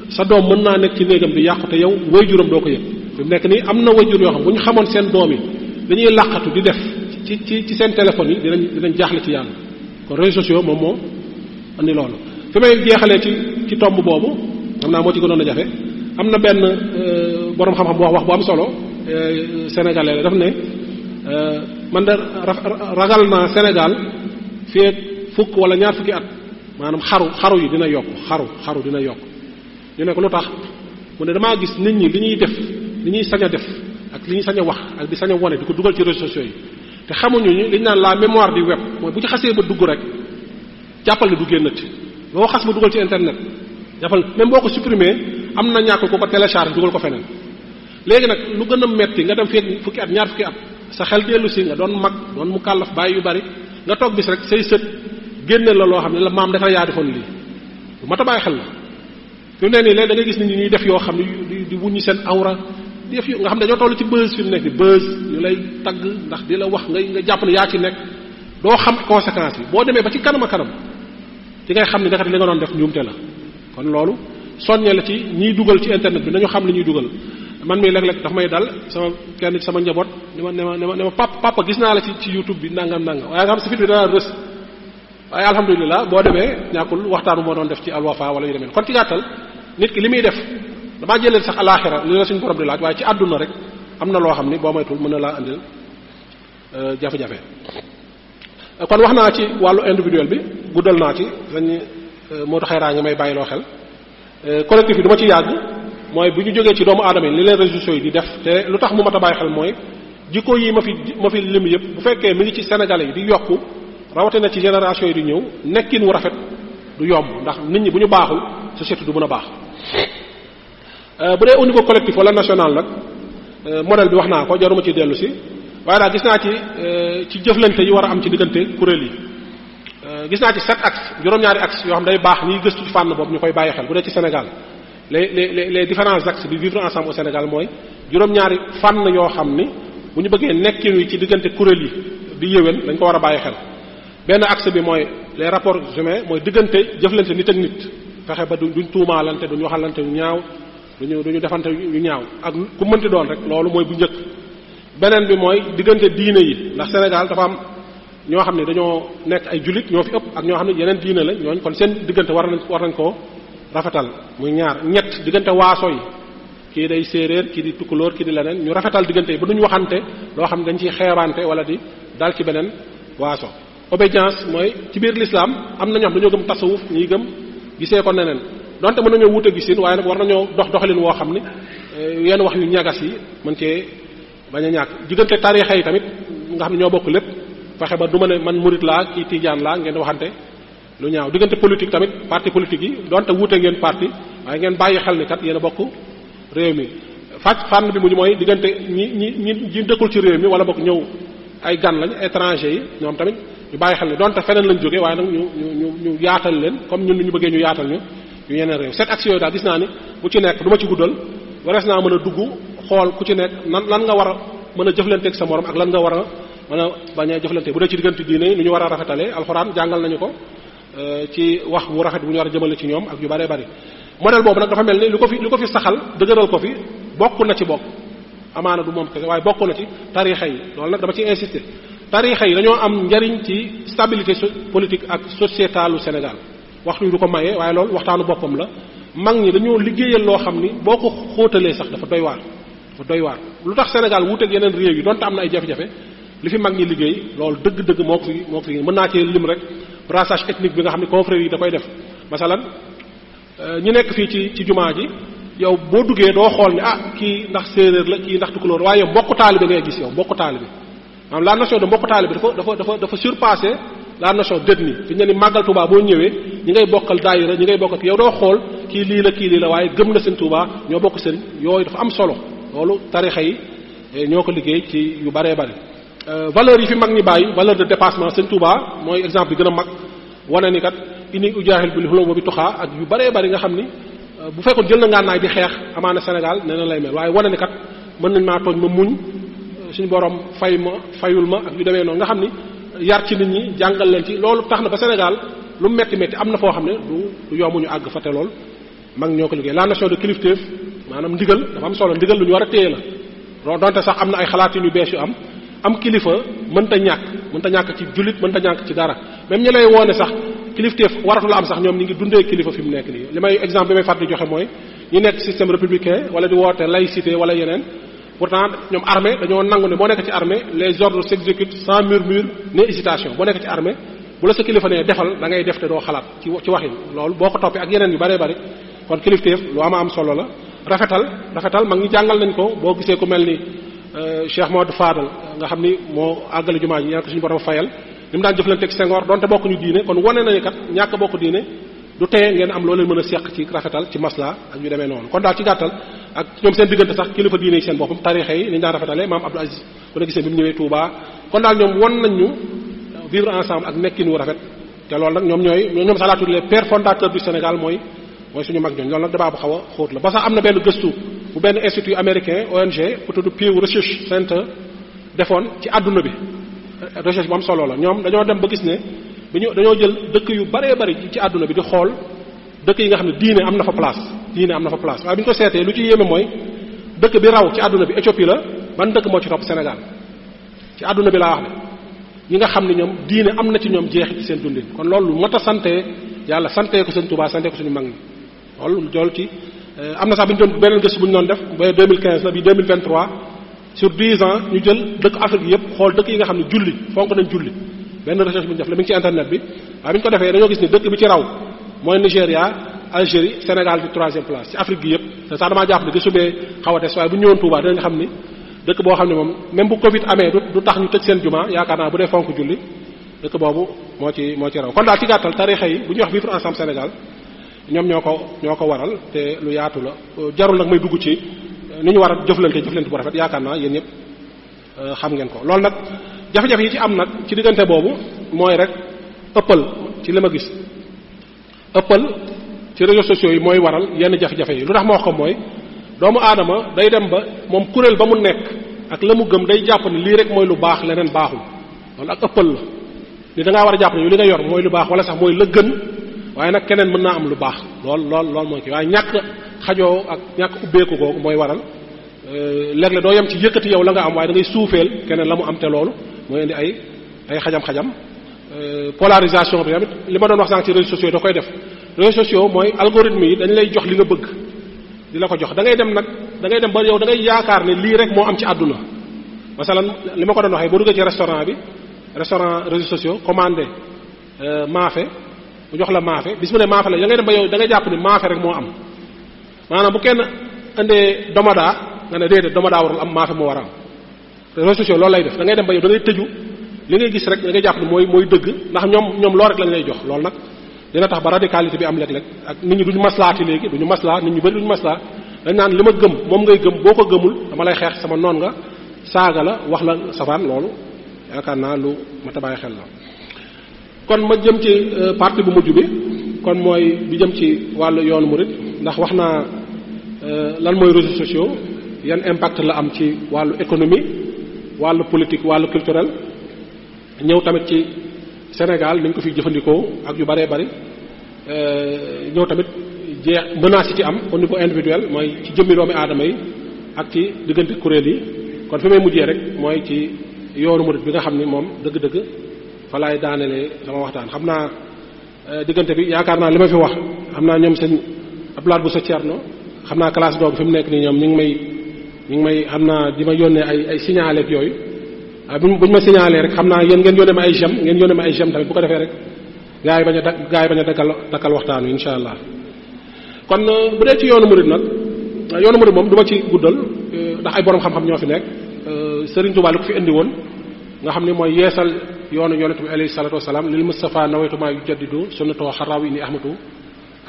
sa doom mën naa nekk ci néegam di yàqu te yow waajuram doo ko yëg fi mu nekk nii am na waajur yoo xam bu ñu xamoon seen doom yi dañuy làqatu di def ci seen téléphone yi dinañ jaaxle ci yàlla kon réseaux sociaux moom moo andi loolu fi may jeexalee ci tomb boobu xam naa moo ci gënoon a jafe am na benn boroom xam-xam bu wax bu am solo sénégalais la daf ne man de ragal naa Sénégal fii ak fukk wala ñaar fukki at maanaam xaru yi dina yokk xaru dina yokk ñu ne ko lu tax mu ne damaa gis nit ñi li ñuy def li ñuy sañ a def ak li ñuy sañ a wax ak di sañ a wone di ko dugal ci réseaux sociaux yi te xamuñu ñu li ñu naan la mémoire du web mooy bu ci xasee ba dugg rek jàppal ne du génnati loo xas ba dugal ci internet jàppal même boo ko supprimer am na ñàkk ko télécharge dugal ko feneen léegi nag lu gën a metti nga dem fukki at ñaar fukki at sa xel dellu si nga doon mag doon mu kàllaf bàyyi yu bari nga toog bis rek say sët génne la loo xam ne la maam dafa yaa defoon lii lu mat a bàyyi xel la fi mu ne nii léegi da ngay gis nit ñi ñuy def yoo xam ne di wuññi seen awra di def nga xam ne dañoo toll ci buzz fi mu nekk di buzz ñu lay tagg ndax di la wax nga jàpp ne yaa ci nekk doo xam conséquences yi boo demee ba ci kanam a kanam ci ngay xam ne dakat li nga doon def njuumte la kon loolu soññe la ci ñiy dugal ci internet bi nañu xam li ñuy dugal man mii léeg-léeg dafa may dal kenn ci sama njaboot ne ma papa gis naa la ci YouTube bi nangam waaye nga xam si fit bi dana rës waaye alhamdulilah boo demee ñàkkul waxtaanu moo doon def ci alwafa wala yu demee kon ci gàttal nit ki li muy def damaa jëlee sax alaxira li la suñu borom di laaj waaye ci àdduna rek am na loo xam ni boo moytul mën na laa andil jafe-jafe kon wax naa ci wàllu individuel bi guddal naa ci dañ moo tax xayraa ngi may bàyyiloo xel collectif bi du ma ci yàgg mooy bu ñu jógee ci doomu aadama yi li leen réseaux sociaux yi di def te lu tax mu mat a bàyyi xel mooy jikko yi ma fi lim yëpp bu fekkee mi ngi ci sénégalais yi di yokku rawatina ci génération yi di ñëw nekkin wu rafet du yomb ndax nit ñi bu ñu baaxul société du mën a baax bu dee au niveau collectif wala national nag modèle bi wax naa ko jaruma ci dellu si waaye daal gis naa ci jëflante yi war a am ci diggante kuréel yi gis naa ci 7 axes juróom-ñaari axes yoo xam day baax ñuy gëstu ci fànn boobu ñu koy bàyyi xel bu dee ci Sénégal les différents axes bi vivre ensemble au Sénégal mooy juróom-ñaari fànn yoo xam ni bu ñu bëggee nekkin wi ci diggante kuréel yi di yéwén dañ ko war a bàyyi xel benn axe bi mooy les rapports humains mooy diggante jëflante nit ak nit fexe ba duñ tuumaalante duñ waxalante yu ñaaw duñu defante yu ñaaw ak ku mënti doon rek loolu mooy bu njëkk beneen bi mooy diggante diine yi ndax Sénégal dafa am ñoo xam ne dañoo nekk ay jullit ñoo fi ëpp ak ñoo xam ne yeneen diine la ñooñ kon seen diggante war nañ koo rafetal muy ñaar ñett diggante waaso yi kii day séeréer kii di tukkulóor kii di leneen ñu rafetal diggante yi ba duñu waxante loo xam ne dañ ciy xeebante wala di dal ci beneen waaso obédience mooy ci biir l'islam am na ñoo xam dañoo gëm tasawuf ñuy gëm gisee ko neneen donte mën nañoo wuute gisin waaye nag war nañoo doxalin woo xam ni yenn wax yu ñagas yi mën cee bañ a ñàkk diggante tarixa yi tamit nga xam ne ñoo bokk lépp fexe ba du ma ne man murit laa kii tijaan laa ngeen waxante lu ñaaw diggante politique tamit parti politique yi donte wuute ngeen parti waaye ngeen bàyyi xel ni kat yéen a bokk réew mi fànn bi mu mooy diggante ñi dëkkul ci réew mi wala bokk ñëw ay gan lañ étranger yi ñoom tamit ñu bàyyi xel ni donte feneen lañ jógee waaye nag ñu yaatal leen comme ñun ñu bëggee ñu yaatal ñu yeneen réew cette action yooyu daal gis naa ni bu ci nekk du ma ci guddal warees naa mën a dugg xool ku ci nekk lan nga war a mën a jëflanteeg sa morom ak lan nga war a mën a bañ a jëflante bu dee ci diggante diine yi nu ñu war a rafetalee alxuraan jàngal nañu ko ci wax bu rafet bu ñu war a jëmale ci ñoom ak yu bëree bëri modèle boobu nag dafa mel ni lu ko fi saxal dëgëral ko fi bokk na ci bokk amaana du moom kese waaye bokk na ci tarixa yi loolu nag dama ci insister tarixa yi dañoo am njariñ ci stabilité politique ak sociétalu Sénégal waxtu yi du ko maye waaye loolu waxtaanu boppam la mag ñi dañoo liggéeyal loo xam ni boo ko xóotalee sax dafa doy waar lu tax Sénégal wuuteeg yeneen réew yi donte am na ay jafe-jafe li fi mag ñi liggéey loolu dëgg-dëgg moo ko fi mën naa cee lim rek brassage ethnique bi nga xam ne confrérie yi da koy def masalan ñi nekk fii ci jumaa ji yow boo duggee doo xool ne kii ndax séeréer la kii ndax tukulóor waaye yow mbokku taalibe ngay gis yow mbokku taalibe maanaam la notion de mbokku taalibe dafa surpasser la notion d'ethnie fi ñu ne ni màggal Touba boo ñëwee ñi ngay bokkal daayira ñi ngay bokkal yow doo xool kii lii la waaye gëm na seen Touba ñoo bokk seen yooyu dafa am solo loolu tarixa yi ñoo ko liggéey ci yu baree bari valeur yi fi mag ñi bàyyi valeur de dépassement seen Touba mooy exemple bi gën a mag wane ni kat ini ujaahil bil hulum bi tuxaa ak yu baree bari nga xam ni bu fekkoon jël na ngànnaay di xeex amaana Sénégal nee na lay mel waaye wane ni kat mën nañ maa tooñ ma muñ suñu borom fayul ma ak yu demee noonu nga xam ni yar ci nit ñi jàngal leen ci loolu tax na ba Sénégal lu metti am na foo xam ne du yomb ñu àgg fa te lool mag ñoo ko liggéey la notion de kilifteef maanaam ndigal dafa am solo ndigal lu ñu war a téye la donte sax am na ay xalaat yu bees yu am kilifa mënta ñàkk ci jullit mënta ñàkk ci dara même ñi lay woone sax kilifteef waratu la am sax ñoom ñi ngi dundee kilifa fi mu nekk nii li may exemple bi may fàttali joxe mooy ñi nekk système républicain wala di woote laïcité wala yeneen pourtant ñoom armée dañoo nangu ne boo nekk ci armée les ordres s'exécutent sans murmure ni hésitation boo nekk ci armée bu la sa kilifa ne defal da ngay def te doo xalaat ci waxin loolu boo ko toppee ak yeneen yu bëree bëri kon kilifteef lu am solo la rafetal mag ñi jàngal nañ ko boo gisee ku mel ni Cheikh Modou Fadal nga xam ni moo àggale jumaa ji ñaan ko suñu borom fayal ni mu daan jëflante ak Senghor donte bokkuñu diine kon wane nañu kat ñàkk bokk diine du teye ngeen am loo leen mën a seq ci rafetal ci masla ak yu demee noonu kon daal ci gàttal ak ñoom seen diggante sax kilifa diine yi seen boppam tarixa yi ni ñu daan rafetale maam Abdou Aziz ku ne gisee bi mu ñëwee Touba kon daal ñoom won nañ ñu vivre ensemble ak nekkin wu rafet te loolu nag ñoom sax laa tudd les pères fondateurs du Sénégal mooy suñu mag ñooñu loolu nag débat bu xaw a xóot la ba sax am na benn gëstu bu benn institut américain ONG bu tudd Pew Research Center defoon ci àdduna bi recherche bu am solo la ñoom dañoo dem ba gis ne dañoo jël dëkk yu baree bari ci àdduna bi di xool dëkk yi nga xam ne diine am na fa place waaye bi ñu ko seetee lu ci yéeme mooy dëkk bi raw ci àdduna bi Éthiopie la ban dëkk moo ci topp Sénégal ci àdduna bi laa wax de ñi nga xam ne ñoom diine am na ci ñoom jeexit ci seen dundin kon loolu moo tax sante yàlla sante ko seen Touba sante ko suñu mag ñi loolu ci am na sax bi ñu doon beneen gëstu bu ñu doon def ba 2015 la bi 2023 sur 10 ans ñu jël dëkk Afrique yëpp xool dëkk yi nga xam ne julli fonk nañ julli benn recherche bu ñu def la mi ngi ci internet bi waaye bi ñu ko defee dañoo gis ni dëkk bi ci raw mooy Nigéria Algérie Sénégal di 3e place ci Afrique gi yëpp te sax damaa jàpp ne gëstu bee xaw a des waaye bu ñu ñëwoon Touba dinañ xam ni dëkk boo xam ne moom même bu Covid amee du tax ñu tëj seen juma yaakaar naa bu dee fonk julli dëkk boobu moo ci raw kon daal ci gàttal tarixa yi bu ñuy wax vivre ensemble Sénégal ñoom ñoo ko waral te lu yaatu la jarul nag may dugg ci ni ñu war a jëflante bu rafet yaakaar naa yéen ñëpp xam ngeen ko loolu nag jafe-jafe yi ci am nag ci diggante boobu mooy rek ëppal ci li ma gis ëppal ci réseaux sociaux yi mooy waral yenn jafe-jafe yi lu tax ma wax ko mooy doomu aadama day dem ba moom kuréel ba mu nekk ak la mu gëm day jàpp ne lii rek mooy lu baax leneen baaxul loolu ak ëppal la ni da ngaa war a jàpp ne li nga yor mooy lu baax wala sax mooy la gën waaye nag keneen mën naa am lu baax lool mooy kii waaye ñàkk xajoo ak ñàkk ubbeeku googu mooy waral léeg-léeg doo yem ci yëkkati yow la nga am waaye da ngay suufeel keneen la mu am te loolu mooy indi ay xajam-xajam polarisation bi tamit li ma doon wax sànq ci réseaux sociaux da koy def réseaux sociaux mooy algorithme yi dañ lay jox li nga bëgg di la ko jox da ngay dem ba yow da ngay yaakaar ne lii rek moo am ci àdduna masalan li ma ko doon waxee boo duggee ci restaurant réseaux sociaux commandé maafe mu jox la maafe bis mu ne maafe la da ngay dem ba yow da ngay jàpp ni maafe rek moo am maanaam bu kenn indee domadaa nga ne déedéet domadaa warul am maafe moo war a am réseaux sociaux loolu lay def da ngay dem ba yow da ngay tëju li ngay gis rek da ngay jàpp ni mooy dëgg ndax ñoom loolu rek lañ lay jox loolu nag dina tax ba radicalité bi am léeg-léeg ak nit ñi duñu maslaati léegi duñu maslaa nit ñu bari duñu maslaa dañ naan li ma gëm moom ngay gëm boo ko gëmul dama lay xeex sama noon nga saaga la wax la safaan loolu yaakaar naa lu ma tabaay xel la kon ma jëm ci partie bu mujj bi kon mooy bi jëm ci wàllu yoonu murid ndax wax naa lan mooy réseaux sociaux yan impact la am ci wàllu économie wàllu politique wàllu culturel ñëw tamit ci Sénégal nañ ko fi jëfandikoo ak yu bëree bëri ñëw tamit menaces yi ci am au niveau individuel mooy ci jëmmi doomi aadama yi ak ci diggante kuréel yi kon fi may mujjee rek mooy ci yoonu murid bi nga xam ni moom dëgg-dëgg fa laay daanelee sama waxtaan xam naa diggante bi yaakaar naa li ma fi wax xam naa ñoom sëñ Abdoulaye Bousso Thierno xam naa classe googu fi mu nekk nii ñoom ñu ngi may xam naa di ma yónnee ay signalé ak yooyu buñ ma signalé rek xam naa yéen ngeen yónnee ma ay j'aime ngeen yónnee ma ay j'aime tamit bu ko defee rek gaa yi bañ a dakkal waxtaan wi insha allah kon bu dee ci yoonu murid nag yoonu murid moom du ma ci guddal ndax ay borom xam-xam ñoo fi nekk Serigne Touba li ko fi indi woon nga xam ni mooy yeesal yoonu yonent bi alayhi salatu wasalaam lil Mustafa nawaytu maa yujaddidu sunnatoo xaraaw ini ahmatu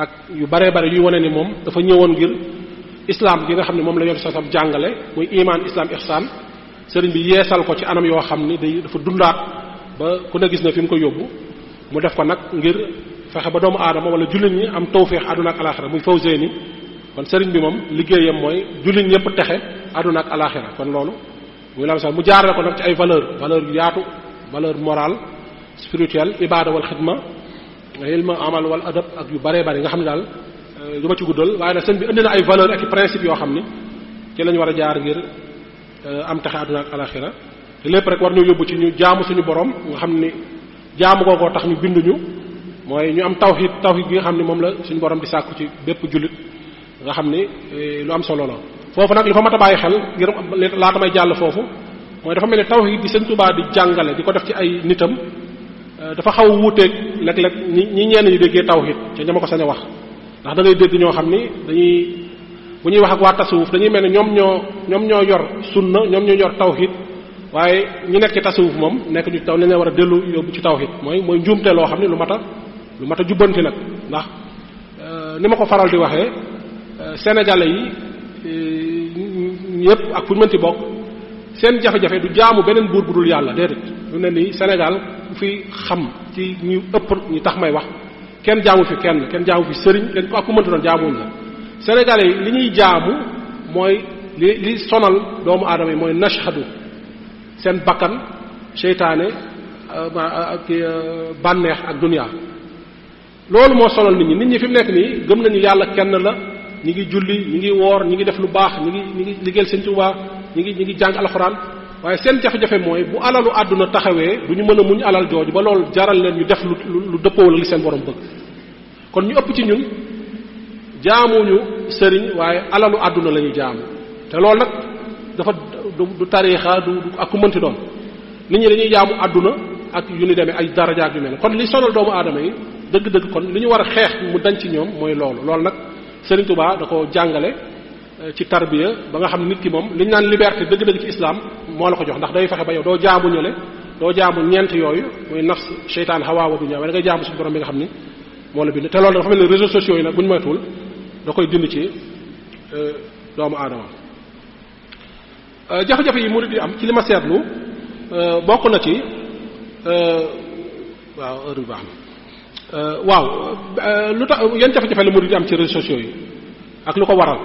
ak yu baree bare yuy wane ni moom dafa ñëwoon ngir islam gi nga xam ne moom la yonent sasam jàngale muy iman islam ihsan sëriñ bi yeesal ko ci anam yoo xam ni dafa dundaat ba ku ne gis na fi mu ko yóbbu mu def ko nag ngir fexe ba doomu aadama wala jullit ñi am tawféex àdduna ak alaxira muy fawzéeni kon sëriñ bi moom liggéeyam mooy jullit ñëpp texe àdduna ak alaxira kon loolu muy la mu jaarale ko nag ci ay valeur yu yaatu valeur morale spirituelle ibada wal xidma ilma amal wal adab ak yu baree bari nga xam ne daal du ma ci guddal waaye nag sëriñ bi indi na ay valeur ak i principe yoo xam ni ci lañ war a jaar ngir am texe àdduna ak alaxira te lépp rek war ñu yóbbu ci ñu jaamu suñu borom nga xam ni jaamu googoo tax ñu binduñu mooy ñu am tawhid gi nga xam ni moom la suñu borom di sàkku ci bépp jullit nga xam ni lu am solo la foofu nag li fa mat a bàyyi xel ngir laata may jàll foofu mooy dafa mel ni tawhid di Sëriñ Tuubaa di jàngale di ko def ci ay nitam dafa xaw a wuuteeg léeg-léeg ñi ñenn ñi déggee tawhid ca ñama ko sañ a wax ndax da ngay dégg ñoo xam ni bu ñuy wax ak waa tasawuf dañuy mel ne ñoom ñoo yor sunna ñoom ñoo yor tawhid waaye ñi nekk ci tasawuf moom nekk ñu taw lañ war a dellu yóbbu ci tawhid mooy njuumte loo xam ne lu mat a jubbanti nag ndax ni ma ko faral di waxee sénégalais yi yépp ak fu ñu mënti bokk seen jafe-jafe du jaamu beneen buur bu dul yàlla déedéet lu ne nii Sénégal ku fi xam ci ñu ëpp ñu tax may wax kenn jaamu fi kenn jaamu fi sëriñ kenn ak ku mënti doon jaamuñ la sénégalais yi li ñuy jaamu mooy li sonal doomu aadama yi mooy nashhadu seen bakkan seytaane ak bànneex ak dunya loolu moo sonal nit ñi fi mu nekk nii gëm nañu yàlla kenn la ñi ngi julli ñi ngi woor ñi ngi def lu baax ñi ngi liggéeyal Sëriñ Tuubaa ñi ngi jàng alxuraan waaye seen jafe-jafe mooy bu alalu àdduna taxawee du ñu mën a muñ alal jooju ba loolu jaral leen ñu def lu dëppoo la li seen borom bëgg kon ñu ëpp ci ñun jaamuñu sëriñ waaye alalu àdduna la ñuy jaamu te loolu nag dafa du tariixa du ak ku mënti doon nit ñi dañuy jaamu àdduna ak yu ni demee ay daraja ak yu mel kon li sonal doomu aadama yi dëgg-dëgg kon li ñu war a xeex mu dañ ci ñoom mooy loolu nag Sëriñ Tuubaa da ko jàngale ci tarbiya ba nga xam nit ki moom li ñu naan liberté dëgg-dëgg ci islam moo la ko jox ndax day fexe ba yow doo jaamu ñële doo jaamu ñeent yooyu muy nafs seytaan hawa wa dunya waaye da ngay jaamu suñu borom bi nga xam ni moo la bind te loolu dafa mel ni réseaux sociaux yi nag bu ñu moytuwul da koy dind ci doomu aadama jafe-jafe yi murid yi am ci li ma seetlu bokk na ci waaw heure bi baax na waaw lu tax yan jafe-jafe la murid yi am ci réseaux sociaux yi ak lu ko waral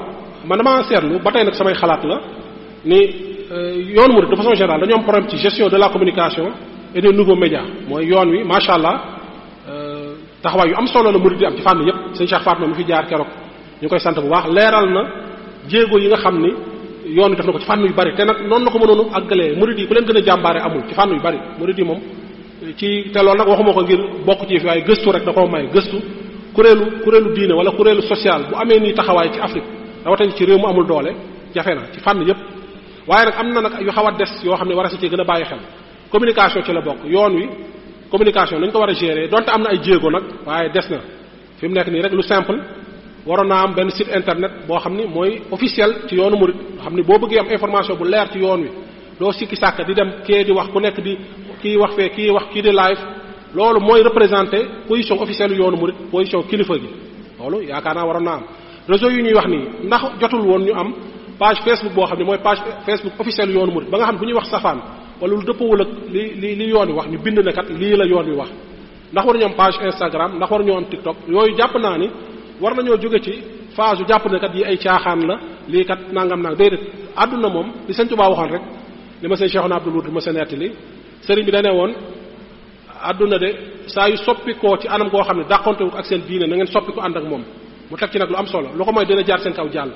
man dama seetlu ba tey nag samay xalaat la ni yoonu murid de façon générale dañoo am problème ci gestion de la communication et des nouveaux médias mooy yoon wi macha allah taxawaay yu am solo la murid yi am ci fànn yépp sëñ Cheikh Fatma mi fi jaar keroog ñu koy sant bu baax leeral na jéego yi nga xam ni yoon wi def na ko ci fànn yu bari te nag noonu la ko mënoonu àggalee murid yi ku leen gën a jàmbaare amul ci fànn yu bari murid yi moom ci te loolu nag waxuma ko ngir bokk ci fi waaye gëstu rek da koo may gëstu kuréelu diine wala kuréelu social bu amee nii taxawaay ci Afrique rawatina ci réew mu amul doole jafe na ci fànn yépp waaye nag am na nag yu xaw a des yoo xam ne war a si ci gën a bàyyi xel communication ci la bokk yoon wi communication nañ ko war a gérer donte am na ay jéego nag waaye des na fi mu nekk nii rek lu simple waroon naa am benn site internet boo xam ni mooy officiel ci yoonu murid xam ni boo bëggee am information bu leer ci yoon wi doo sikki sàkk di dem kii di wax ku nekk di kii wax fee kii wax kii di live loolu mooy représenter position officielle yoonu murid position kilifa gi loolu yaakaar naa waroon naa am réseau yu ñuy wax nii ndax jotul woon ñu am page Facebook boo xam ne mooy page Facebook officielle yoonu murid ba nga xam ne bu ñuy wax safaan wala lu dëppawul ak li yoon wi wax ñu bind ne kat lii la yoon wi wax ndax war nañoo am page Instagram ndax war nañoo am TikTok yooyu jàpp naa ni war nañoo jóge ci phase yu jàpp ne kat yi ay caaxaan la lii kat nangam nag déedéet àdduna moom li Sëriñ Tuubaa waxoon rek li ma sëñ Cheikhouna Abdoul Wudud ma sa nettali sëriñ bi da ne woon àdduna de saa yu soppikoo ci anam goo xam ne dàqontewut ak seen diine na ngeen soppi ko ànd ak moom mu teg ci nag lu am solo lu ko mooy dina jaar seen kaw jàll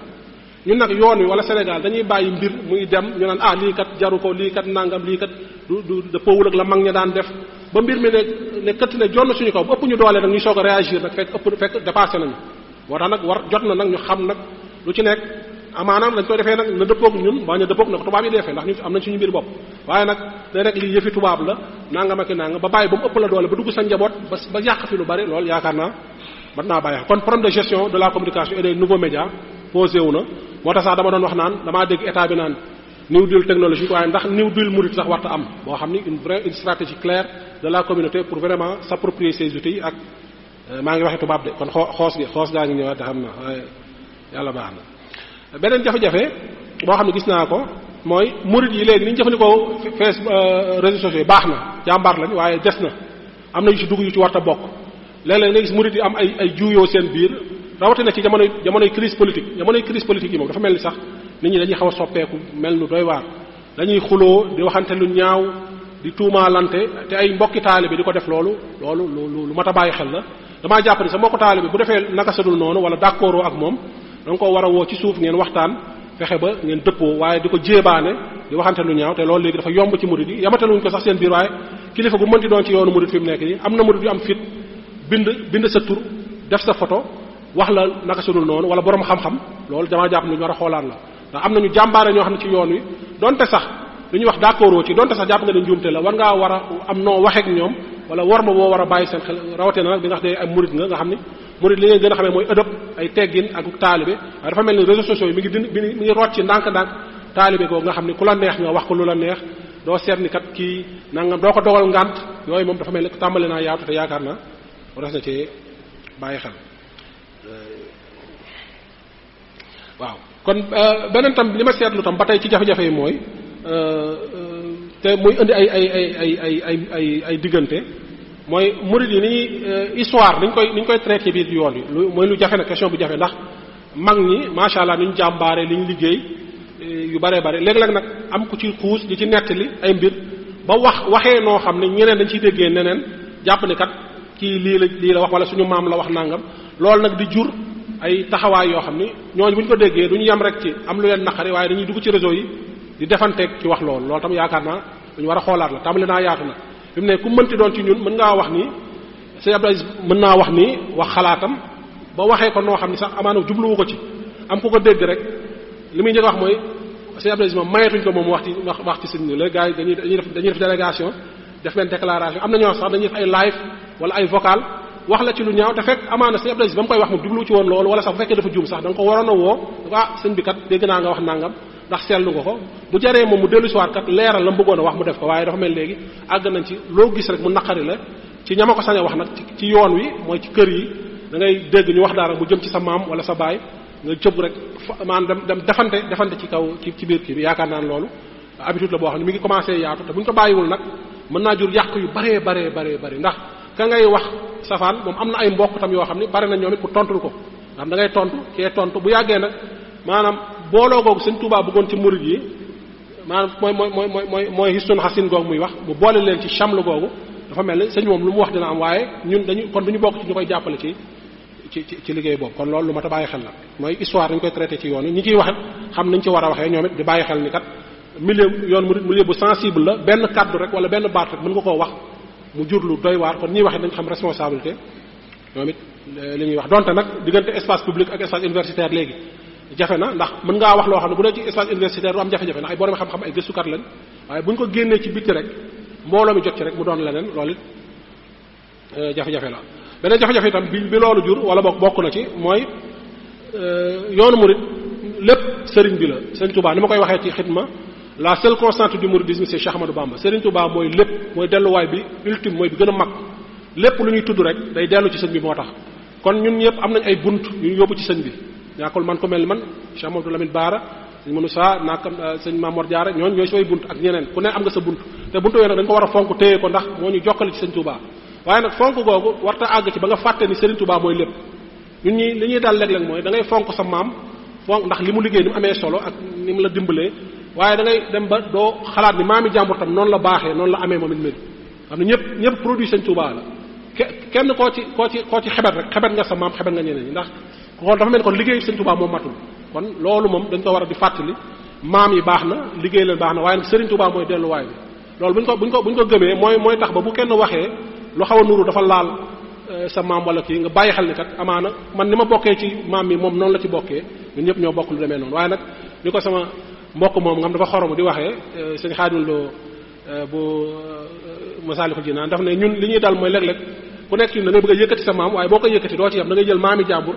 ñun nag yoon wi wala Sénégal dañuy bàyyi mbir muy dem ñu naan lii kat jaru ko lii kat nangam lii kat du dëppoowul ak la mag ña daan def ba mbir mi ne këtt ne jonn suñu kaw ba ëpp ñu doole nag ñu soog a réagir nag fekk dépassé nañu moo tax nag jot na nag ñu xam nag lu ci nekk amaanaam dañ koy defee nag na dëppoog ñun ba ñu dëppoog na ko tubaab yi defee ndax ñu am nañ suñu mbir bopp waaye nag day rek lii yëfi tubaab la nangam ak nangam ba bàyyi ba mu ëpp la doole ba dugg sa njaboot ba yàq fi lu bari loolu yaakaar naa mën naa bàyyi kon problème de gestion de la communication et des nouveaux médias posé wu na moo tax sax dama doon wax naan damaa dégg état bi naan new deal technologique waaye ndax new deal murid sax warta am boo xam ni une stratégie claire de la communauté pour vraiment s'approprier ces outils ak maa ngi waxe tubaab de kon xoos gaa ngi ñëwaat te xam na waaye yàlla baax na beneen jafe-jafe boo xam ne gis naa ko mooy murid yi léegi ni ñu jëfandikoo réseaux sociaux yi baax na jàmbaar lañ waaye des na am na yu ci dugg yu ci warta bokk léeg-léeg nga gis murid yi am ay juuyoo seen biir rawatina ci jamonoy crise politique yi moom dafa mel ni sax nit ñi dañuy xaw a soppeeku mel nu doy waar dañuy xuloo di waxante lu ñaaw di tuumaalante te ay mbokki taalibe di ko def loolu lu mat a bàyyi xel la damaa jàpp ni sa mbokku taalibe bu defee naka sadul noonu wala d'accord ak moom da nga ko war a woo ci suuf ngeen waxtaan fexe ba ngeen dëppoo waaye di ko jéebaane di waxante lu ñaaw te loolu léegi dafa yomb ci murid yi yamataluñ ko sax seen biir waaye kilifa gu mënti doon ci yoonu murid fi mu nekk nii am na murid yu am fit bind sa tur def sa photo wax la naka sudul noonu wala borom xam-xam loolu damaa jàpp ni ñu war a xoolaan la ndax am nañu jàmbaare ñoo xam ne ci yoon wi donte sax lu ñuy wax d'accord ci donte sax jàpp nga ne njuumte la war ngaa war a am noo waxeek ñoom wala war ma boo war a bàyyi seen xel rawatee na nag bi nga xam ne ay murid nga xam ni murid li ngeen gën a xamee mooy ëdëb ay teggin ak taalibe waaye dafa mel ni réseaux sociaux yi mi ngi rocc ci ndànk-ndànk taalibe googu nga xam ni ku la neex nga wax ko lu la neex doo seet ni kat kii nangam doo ko dogal ngànt yooyu moom dafa mel ni tàmbali naa yaatu te yaakaar naa war na ci bàyyi xel waaw kon beneen tam li ma seetlu tam ba tey ci jafe-jafe yi mooy te muy indi ay diggante mooy murid yi ni ñuy histoire niñ koy traité biir yoon yi mooy lu jafe na question bu jafe ndax mag ñi macha allah ni ñu jàmbaare li ñu liggéey yu bare bare léeg-léeg nag am ku ci xuus di ci nettali ay mbir ba waxee noo xam ne ñeneen dañ ciy déggee neneen jàpp ne kat kii lii la wax wala suñu maam la wax nangam loolu nag di jur ay taxawaay yoo xam ni ñooñu bu ñu ko déggee du ñu yem rek ci am lu leen naqari waaye dañuy dugg ci réseau yi di defanteeg ci wax loolu tam yaakaar naa lu ñu war a xoolaat la tàmbali naa yaatu na fi mu ne ku mënti doon ci ñun mën ngaa wax ni Sëñ Abdou Aziz mën naa wax ni wax xalaatam ba waxee ko noo xam ni sax amaana jubluwu ko ci am ku ko dégg rek li muy njëkk wax mooy Sëñ Abdou Aziz moom mayetuñ ko moom wax ci sëñ ni léegi gars yi dañuy def délégation def benn déclaration am na ñoo sax dañuy def ay live wala ay vocal wax la ci lu ñaaw te fekk amaana Sëñ Abdou Aziz ba mu koy wax moom jublu ci woon loolu wala sax bu fekkee dafa juum sax da nga ko waroon a woo sëñ bi kat dégg naa nga wax nangam ndax seetlu nga ko bu jaree moom mu dellu si waat kat leeral la mu bëggoon a wax mu def ko waaye dafa mel léegi àgg nañ ci loo gis rek mu naqari la ci ñama ko sañ a wax nag ci yoon wi mooy ci kër yi da ngay dégg ñu wax dara mu jëm ci sa maam wala sa baay nga jëb rek maanaam dem defante ci kaw ci biir kii bi yaakaar naa loolu habitude la boo xam ne mi ngi commencé yaatu te bu ñu ko bàyyiwul nag mën naa jur yàq yu baree ndax ka ngay wax safaan moom am na ay mbokk tam yoo xam ne bari na ñoom it pour tontul ko ndax da ngay tontu kee tontu bu yàggee nag maanaam booloo googu Sëñ Tuubaa bëggoon ci murid yi maanaam mooy histon xasin googu muy wax mu boole leen ci chamle googu dafa mel ni sëñ moom lu mu wax dina am waaye ñun kon duñu bokk ci ñu koy jàppale ci liggéey boobu kon loolu lu mat a bàyyi xel la mooy histoire dañu koy traité ci yoon yi ñi ciy waxe xam nañ ci war a waxee ñoom it di bàyyi xel ni kat yoon murid milieu bu sensible la benn kaddu rek wala benn baat rek mën nga koo wax mu jur lu doy waar kon ñiy waxe dañ xam responsabilité ñoom it li ñuy wax donte nag diggante espace public ak espace universitaire léegi jafe na ndax mën ngaa wax loo xam ne bu dee ci espace universitaire du am jafe-jafe ndax ay borom xam-xam ay gëstukat lañ waaye bu ñu ko génnee ci bitti rek mbooloo mi jot ci rek mu doon leneen loolu it jafe-jafe la beneen jafe-jafe itam bi loolu jur wala bokk na ci mooy yoonu murid lépp sëriñ bi la Sëriñ Touba ni ma koy waxee ci xidma la seule constante du mouridisme c'est Cheikh Ahmadou Bamba Sëriñ Touba mooy lépp mooy delluwaay bi ultime mooy bi gën a mag lépp lu ñuy tudd rek day dellu ci sëñ bi moo tax kon ñun ñëpp am nañ ay bunt yu ñu yóbbu ci sëñ bi ñaakul man ko mel man Cheikh Mamadou Lamine Bara sëñ Moussa naakam sëñ Mamor Diarra ñooy sooy bunt ak ñeneen ku ne am nga sa bunt te buntu yooyu nag dañ ko war a fonk téye ko ndax moo ñu jokkale ci sëñ Touba waaye nag fonk googu warta àgg ci ba nga fàtte ni Sëriñ Touba mooy lépp ñun ñi li ñuy daal léeg-léeg mooy da ngay fonk sa maam fonk ndax li mu liggéey ni mu amee solo ak ni mu la dimbalee waaye da ngay dem ba doo xalaat ni maami jàmbur tam noonu la baaxee noonu la amee moom it mel xam ne ñëpp produit sëñ Touba la kenn koo ci xebet rek xebet nga sa maam xebet nga ñeneen ñi ndax kon dafa mel ni kon liggéeyu sëñ Touba moom matul kon loolu moom dañ ko war a di fàttali maam yi baax na liggéey leen baax na waaye nag Serigne Touba mooy delluwaay bi loolu buñ ko gëmee mooy tax ba bu kenn waxee lu xaw a nuru dafa laal sa maam wala kii nga bàyyi xel ni kat amaana man ni ma bokkee ci maam mi moom noonu la ci bokkee ñun ñëpp ñoo bokk lu demee noonu waaye nag ni ko sama mbokk moom nga xam dafa xoromu di waxee sëñ Xaadim Lo bu Masaalikul Jinaan daf ne ñun li ñuy dal mooy léeg-léeg ku nekk ci da ngay bëgg a yëkkati sa maam waaye boo ko yëkkati doo ci yam da ngay jël maami jàmbur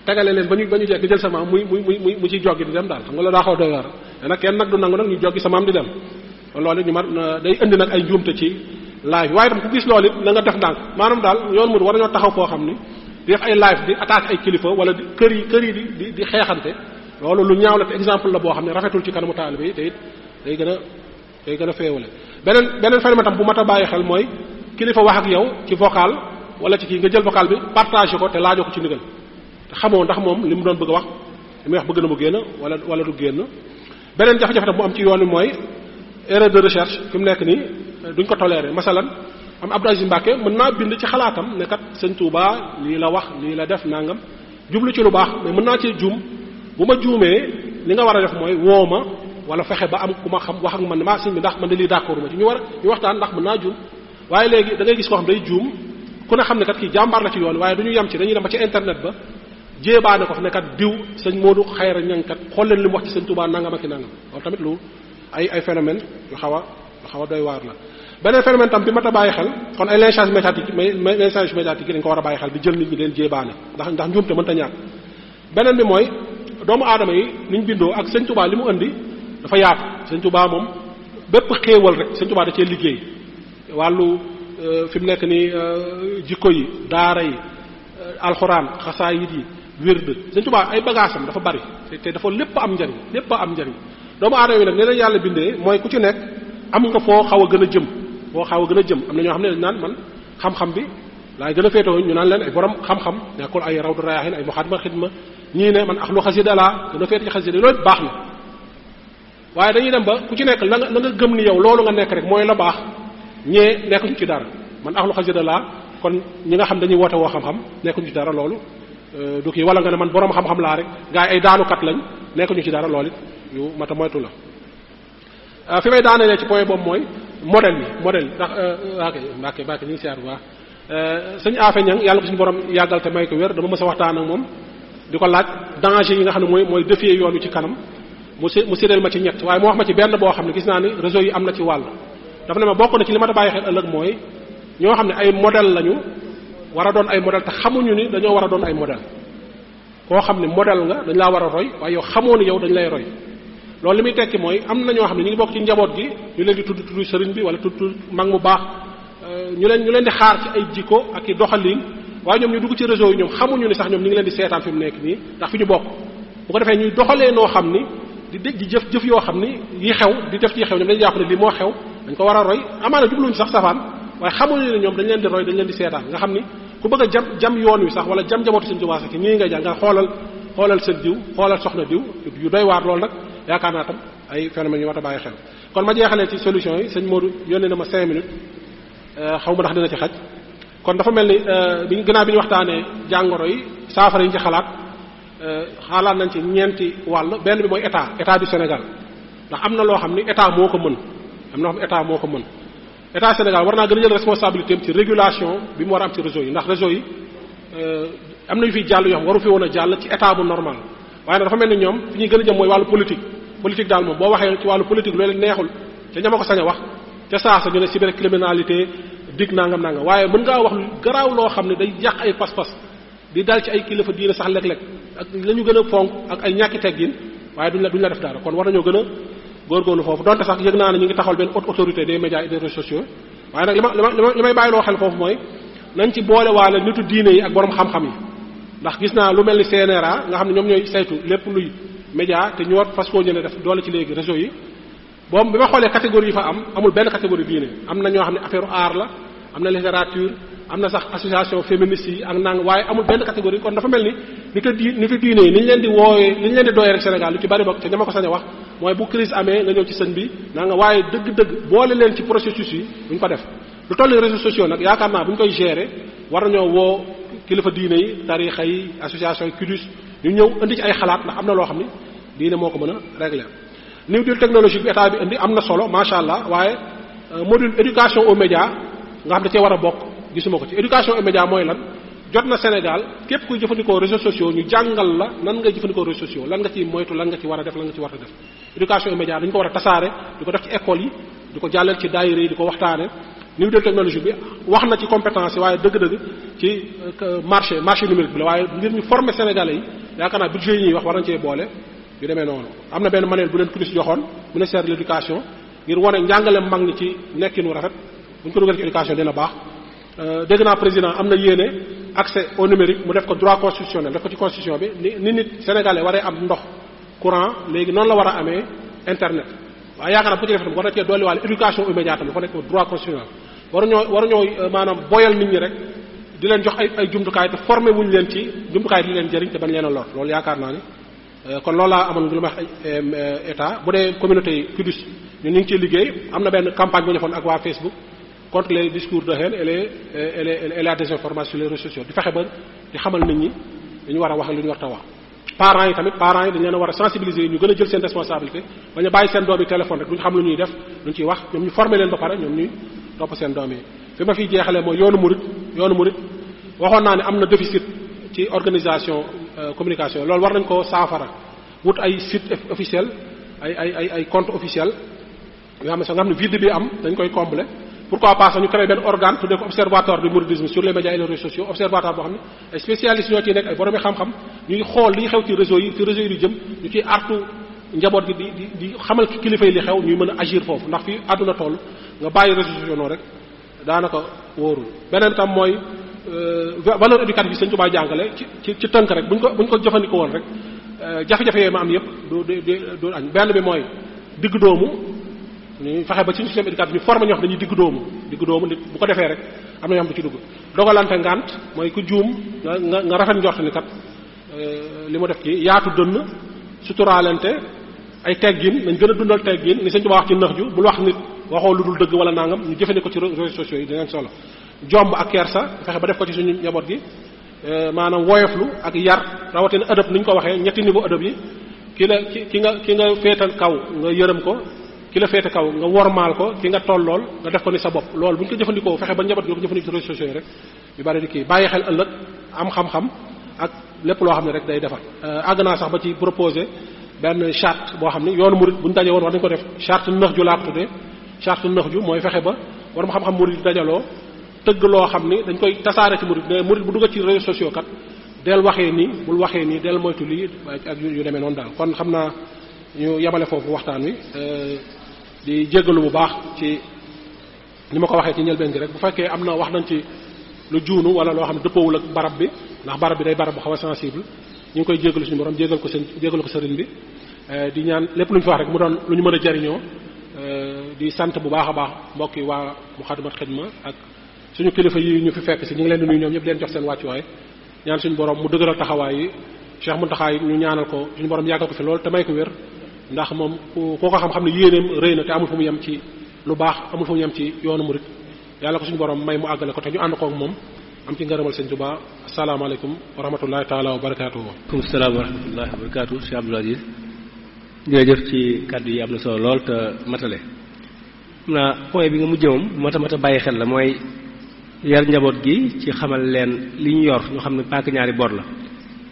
tegale leen ba ñu jekk nga jël sa maam mu ciy joggi di dem daal xam nga loolu daa xaw doy war te nag kenn nag du nangu nag ñu joggi sa maam di dem loolu ñu day indi nag ay njuumte ci live waaye tam ku gis loolu it na nga def ndànk maanaam daal yoon mu war nañoo taxaw koo xam ni di def ay live di attaque ay kilifa wala di kër yi di xeexante loolu lu ñaaw la te exemple la boo xam ne rafetul ci kanamu taalibe yi te it day gën a féewale beneen phénomène tam bu mat a bàyyi xel mooy kilifa wax ak yow ci vocal wala ci kii nga jël vocal bi partagé ko te laajoo ko ci ndigal te xamoo ndax moom li mu doon bëgg a wax li muy wax bëgg na mu génn wala du génn beneen jafe-jafe tam bu am ci yoon wi mooy erreur de recherche fi mu nekk nii duñ ko toléré masalan am Abdou Aziz Mbacké mën naa bind ci xalaatam ne kat sëñ Touba lii la wax lii la def nangam jublu ci lu baax mais mën naa cee juum bu ma juumee li nga war a def mooy woo ma wala fexe ba am ku ma xam wax ak man ne maa sëñ bi ndax man de lii d'accord ma ci ñu waxtaan ndax mën naa juum waaye léegi da ngay gis koo xam day juum ku ne xam ne kat kii jàmbaar la ci yoon waaye du ñu yem ci dañuy dem ba ci internet ba jéebaane ko fa ne kat diw sëñ Modou Xayra Ñang kat xool leen li mu wax ci sëñ Touba nangam ak i nangam loolu tamit lu ay phénomène yu xaw a doy waar la beneen phénomène tam bi mat a bàyyi xel kon ay lynchage médiatique yi dañ ko war a bàyyi xel di jël nit ñi leen jéebaane ndax njuumte mënta ñàkk beneen bi mooy doomu aadama yi niñ bindoo ak sëñ Touba li mu indi dafa yaatu sëñ Touba moom bépp xéewal rek sëñ Touba da cee liggéey wàllu fi mu nekk nii jikko yi daara yi alxuraan xasaayid yi wird sëñ Touba ay bagaasam dafa bari te dafa lépp am njariñ doomu aadama yi nag ne leen yàlla bindee mooy ku ci nekk am nga foo xaw a gën a jëm am na ñoo xam ne dañ naan man xam-xam bi laay gën a féetewoo ñu naan leen ay borom xam-xam nekkul ay rawdu rayaahin ay muxaddima xidma ñii ne man axlu xasida laa gën a féete ci xasida loolu baax na waaye dañuy dem ba ku ci nekk la nga gëm ni yow loolu nga nekk rek mooy la baax ñee nekkuñu ci dara man axlu xasida laa kon ñi nga xam dañuy woote woo xam-xam nekkuñu ci dara loolu du kii wala nga ne man borom xam-xam laa rek gaa yi ay daanukat lañ nekkuñu ci dara loolu it yu mata moytu la fi may daanelee ci point boobu mooy modèle ndax Mbàkke ñu ngi siyaar bu baax sëñ Afe Ñang yàlla ko suñu borom yàggal te may ko wér dama mës a waxtaan ak moom di ko laaj danger yi nga xam ne mooy défier yoon wi ci kanam mu séddal ma ci ñett waaye mu wax ma ci benn boo xam ne gis naa ni réseau yi am na ci wàll dafa ne ma bokk na ci li ma ta bàyyi xel ëllëg mooy ñoo xam ne ay modèle lañu war a doon ay modèle te xamuñu ni dañoo war a doon ay modèle koo xam ne modèle nga dañ laa war a roy waaye yow xamoo ni yow dañ lay roy loolu li muy tekki mooy am na ñoo xam ne ñu ngi bokk ci njaboot gi ñu leen di tudd sëriñ bi wala tudd mag mu baax ñu leen di xaar ci ay jikko ak i doxalin waaye ñoom ñu dugg ci réseau yi ñoom xamuñu ni sax ñoom ñu ngi leen di seetaan fi mu nekk nii ndax fi ñu bokk bu ko defee ñuy doxalee noo xam ni di jëf yoo xam ni yi xew di def ci xew ñoom dañu jàpp ne lii moo xew dañ ko war a roy amaana jubluñu sax safaan waaye xamuñu ne ñoom dañ leen di roy dañ leen di seetaan nga xam ni ku bëgg a jam yoon wi sax wala jam njabootu seen Tuubaa sax ñii nga jàng nga xoolal seen diw xoolal soxna diw yu doy waar loolu nag yaakaar naa tam ay phénomènes yu mat a bàyyi xel kon ma jeexalee ci solution yi sëñ Modou yónnee na ma 5 minutes xaw ma ndax dina ci xaj kon dafa mel ni gannaaw bi ñu waxtaanee jàngoro yi saafara yi ñu ci xalaat nañ ci ñeenti wàll benn bi mooy état du Sénégal ndax am na loo xam ni état moo ko mën état Sénégal war naa gën a jël responsabilité am ci régulation bi mu war a am ci réseau yi ndax réseau yi am na yu fiy jàll yoo xam waru fi woon a jàll ci état bu normal waaye nag dafa mel ni ñoom fi ñuy gën a jëm mooy wàllu politique daal moom boo waxee ci wàllu politique loolu neexul te ñama ko sañ a wax ca saasa ñu ne cybercriminalité dig nangam waaye mën ngaa wax lu garaaw loo xam ne day yàq ay pas-pas di dal ci ay kilifa diine sax léeg-léeg ak la ñu gën a fonk ak ay ñàkki teggin waaye duñ la def dara kon war nañoo gën a góorgóorlu foofu donte sax yëg naa ne ñu ngi taxawal benn haute autorité des médias et des réseaux sociaux waaye nag li may bàyyiloo xel foofu mooy nañ ci boole waale nitu diine yi ak borom xam-xam yi ndax gis naa lu mel ni CNRA nga xam ne ñoom ñooy saytu lépp luy média te ñu war fas koo ñëne def doole ci léegi réseau yi boobu bi ma xoolee catégorie yi fa amul benn catégorie diine am na ñoo xam ne affaire art la am na littérature am na sax association féministe yi ak nang waaye amul benn catégorie kon dafa mel ni ni fi diine yi ni ñu leen di wooyee ni ñu leen di doyee rek Sénégal lu ci bari bokk te ñama ko sañ a wax mooy bu crise amee nga ñëw ci sëñ bi naa nga waaye dëgg-dëgg boole leen ci processus yi duñ ko def lu toll réseaux sociaux nag yaakaar naa bu ñu koy gérer war nañoo woo kilifa diine yi tarixa yi association yi kudus ñu ñëw indi ci ay xalaat ndax am na loo xam ni diine moo ko mën a régler. module technologique bi état bi indi am na solo macha allah waaye module éducation aux médias nga xam ne cee war a bokk gisuma ko ci. éducation aux médias mooy lan jot na Sénégal képp kuy jëfandikoo réseaux sociaux ñu jàngal la nan ngay jëfandikoo réseaux sociaux lan nga ci moytu lan nga ci war a def lan nga ci war a def. éducation aux médias dañu ko war a tasaare di ko def ci école yi di ko jàllale ci daayira yi di ko waxtaane. module technologique bi wax na ci compétence yi waaye dëgg-dëgg ci marché numérique bi la waaye ngir ñu former sénégalais yi yaakaar naa budget yi ñuy wax war nañ cee boole yu demee noonu. am na benn manuel bu leen CNUS joxoon ministère de l'éducation ngir wane njàngale mag ñi ci nekkinu rafet bu ñu ko dugal ci éducation dina baax. dégg naa président am na yéene accès au numérique mu def ko droit constitutionnel def ko ci constitution bi ni nit sénégalais waree am ndox courant léegi noonu la war a amee internet waaye yaakaar naa bu ci def tam war na cee dolliwaale éducation aux médias tam dafa nekk droit constitutionnel waruñoo maanaam boyal nit ñi rek di leen jox ay jumtukaay te formé wuñu leen ci jumtukaay di leen jëriñ te bañ leen a lor loolu yaakaar naa ni kon loolu laa amoon lu ma wax ay état bu dee communauté yi CNUS ñun ñu ngi ciy liggéey am na benn campagne bu ñu defoon ak waa Facebook contre les discours de haine et la désinformation sur les réseaux sociaux di fexe ba di xamal nit ñi li ñu war a wax ak li ñu war a wax. parents yi tamit parents yi dañ leen a war a sensibiliser ñu gën a jël seen responsabilité bañ a bàyyi seen doom yi téléphone rek duñ xam lu ñuy def luñ ciy wax ñoom ñu former leen ba pare ñoom ñuy topp seen doom yi. fi ma fiy jeexalee mooy yoonu murid waxoon naa ne am na déficit ci organisation communication loolu war nañ ko saafara wut ay site officiel ay compte officiel yoo xam ne vide bi am dañ koy combler. pourquoi pas ñu créé benn organe tuddee ko observatoire du mouridisme sur les médias et les réseaux sociaux observatoire boo xam ne ay spécialistes ñoo ciy nekk ay borom xam-xam ñuy xool li xew ci réseau yi di jëm ñu ciy artu njaboot gi di xamal kilifa yi li xew ñuy mën a agir foofu ndax fii àdduna toll nga bàyyi réseaux sociaux noonu rek daanaka wóorul. beneen tam mooy valeur éducative yi Sëñ Tuubaa jàngale ci tënk rek buñ ko jëfandikoo woon rek jafe-jafe yooyu ma am yëpp du añ benn bi mooy digg doomu. ñu fexe ba ci système éducatif ñu formé ñoo xam dañuy digg doomu nit bu ko defee rek am na ñoo xam du ci dugg dogalante ngant mooy ku juum nga rafet njort ni kat li mu def ci yaatu dënn suturaalante ay teggin nañ gën a dundal teggin ni Sëñ Tuubaa wax ci nax ju bul wax nit waxoo lu dul dëgg wala nangam ñu jëfandikoo ci réseaux sociaux yi dinañ solo jomb ak kersa fexe ba def ko ci suñu njaboot gi maanaam woyoflu ak yar rawatina ëdëb ni ñu ko waxee ñetti niveau ëdëb yi ki nga féetal kaw nga yërëm ko ki la féete kaw nga wormaal ko ki nga tollool nga def ko ni sa bopp loolu bu ñu ko jëfandikoo fexe ba njaboot yoo ko jëfandikoo ci réseaux sociaux yi rek yu bari di kii bàyyi xel ëllëg am xam-xam ak lépp loo xam ne rek day defar àgg naa sax ba ci proposer benn charte boo xam ne yoonu murid bu ñu daje woon war nañu ko def charte nëx ju laa ko tuddee charte nëx ju mooy fexe ba war ma xam-xam murid dajaloo tëgg loo xam ni dañ koy tasaare ci murid ne murid bu dugg ci réseaux sociaux kat del waxee nii bul waxee nii del moytu lii ak yu demee noonu daal kon xam naa ñu yemale foofu waxtaan wi di jéggalu bu baax ci ni ma ko waxee ci njëlbeen gi rek bu fekkee am na wax nañ ci lu juunu wala loo xam ne dëppoowul ak barab bi ndax barab bi day barab bu xaw a sensible ñu ngi koy jéggalu suñu borom jéggal ko sëriñ bi di ñaan lépp lu ñu fi wax rek mu doon lu ñu mën a jariñoo di sant bu baax a baax mbokk yi waa Moukhaddamatoul Khidma ak suñu kilifa yi ñu fi fekk si ñu ngi leen di nuyu ñoom ñëpp leen jox seen wàccuwaay ñaan suñu borom mu dëgëral taxawaay yi Cheikh Mountakha yi ñu ñaanal ko suñu borom yàggal ko fi lool te may ko wér ndax moom koo ko xam-xam ne yéeneem rëy na te amul fu mu yem ci lu baax amul fu mu yem ci yoonu murid yàlla ko suñu borom may mu àggale ko te ñu ànd koog moom am ci ngërëmal Sëñ Tuubaa asalaamaaleykum wa rahmatullahi taala wa barakaatuhu. waaleykum salaam wa rahmatullahi wa barakaatuhu Cheikh Abdoul Aziz jërëjëf ci kàddu yi am na solo lool te matale. xam naa point bi nga mujjee moom mata bàyyi xel la mooy yar njaboot gi ci xamal leen li ñu yor ñu xam ne paak ñaari bor la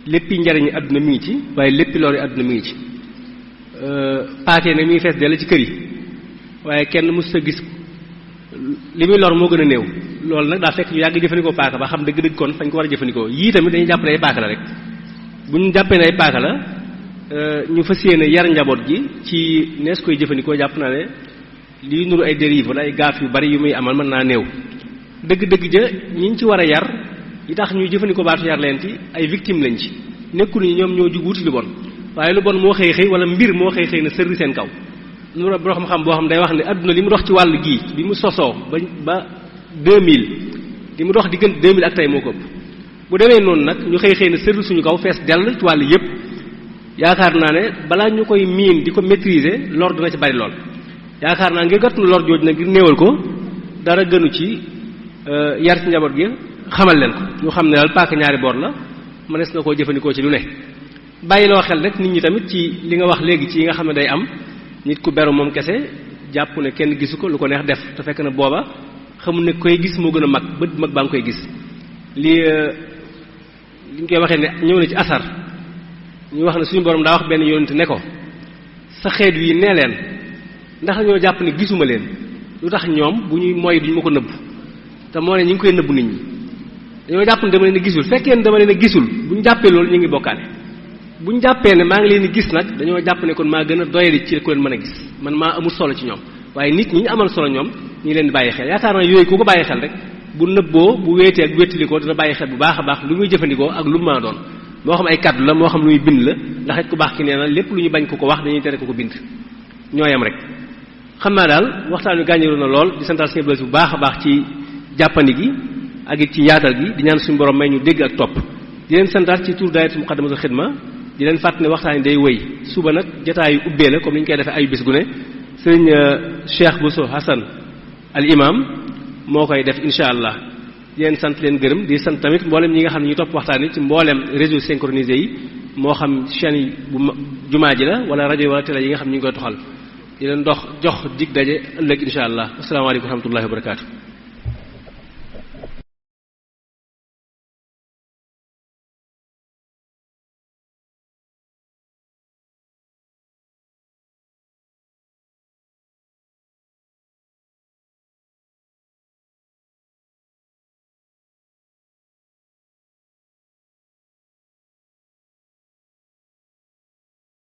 léppi njariñi àdduna mi ngi ci waaye léppi lor yi àdduna mi ngi ci. paakee ne muy fees dell ci kër yi waaye kenn mës a gis li muy lor moo gën a néew loolu nag daa fekk ñu yàgg jëfandikoo paaka ba xam dëgg-dëgg kon fañ ko war a jëfandikoo yii tamit dañuy jàpp ne ay paaka la rek bu ñu jàppee ne ay paaka la ñu fas yéene yar njaboot gi ci nees koy jëfandikoo jàpp naa ne lii nuru ay dérive wala ay gaaf yu bari yu muy amal mën naa néew dëgg-dëgg ja ñi ci war a yar yi tax ñuy jëfandikoo baatu yar leen ci ay victime lañ ci nekkul ni ñoom ñoo jug wuti lu bon waaye lu bon moo xëy wala mbir moo xëy na sërri seen kaw lu boo xam-xam boo xam day wax ne adduna li mu dox ci wàllu gii bi mu sosoo ba 2000 li mu dox diggante 2000 ak tey moo ko ëpp bu demee noonu nag ñu xëy na sërri suñu kaw fees dell ci wàllu yépp yaakaar naa ne balaa ñu koy miin di ko maîtriser lor dina ci bari lool yaakaar naa ngir gàttu lor jooju nag ngir néewal ko dara gënu ci yar ci njaboot gi xamal leen ko ñu xam ne daal paaka ñaari boor la mënees na koo jëfandikoo ci lu ne bàyyiloo xel rek nit ñi tamit ci li nga wax léegi ci yi nga xam ne day am nit ku beru moom kese jàpp ne kenn gisu ko lu ko neex def te fekk na booba xamul ne koy gis moo gën a mag bët mag baa ngi koy gis li ñu koy waxee ne ñëw na ci asar ñu wax ne suñu borom daa wax benn yonent ne ko sa xeet wi nee leen ndax dañoo jàpp ne gisuma leen lu tax ñoom bu ñuy mooy duñu ma ko nëbb te moo ne ñu ngi koy nëbb nit ñi dañoo jàpp ne dama leen a gisul fekkee ne dama leen a gisul bu ñu jàppee loolu ñu ngi bokkaale bu ñu jàppee ne maa ngi leen di gis nag dañoo jàpp ne kon maa gën a doyadi ci ku leen mën a gis man maa amul solo ci ñoom waaye nit ñi ñu amal solo ñoom ñu ngi leen di bàyyi xel yaakaar naa yooyu ku ko bàyyi xel rek bu nëbboo bu wéetee ak wéttalikoo dina bàyyi xel bu baax a baax lu muy jëfandikoo ak lu mu mën a doon moo xam ay kaddu la moo xam lu muy bind la ndax it ku baax ki nee na lépp lu ñu bañ ko ko wax dañuy tere ko ko bind ñooyam rek xam naa daal waxtaan wi gàññiru na lool di santal sëñ Blaise bu baax a baax ci jàppandi gi ak it ci yaatal gi di ñaan suñu borom may ñu dégg ak topp di leen santal ci tur daayira Muqaddamatul Xidma di leen fàttali ne waxtaan yi day wëy suba nag jotaayu ubbee la comme ni ñu koy defee ayu bis gu ne sëriñ Cheikh Bousso Hassan al imam moo koy def insha allah di leen sant leen gërëm di sant tamit mboolem ñi nga xam ne ñu topp waxtaan yi ci mboolem réseau synchronisé yi moo xam chaîne yi bu jumaa ji la wala rajo wala télé yi nga xam ne ñu ngi koy toxal di leen jox dig daje ëllëg insha allah asalaamaaleykum wa rahmatullahi wa barakaatu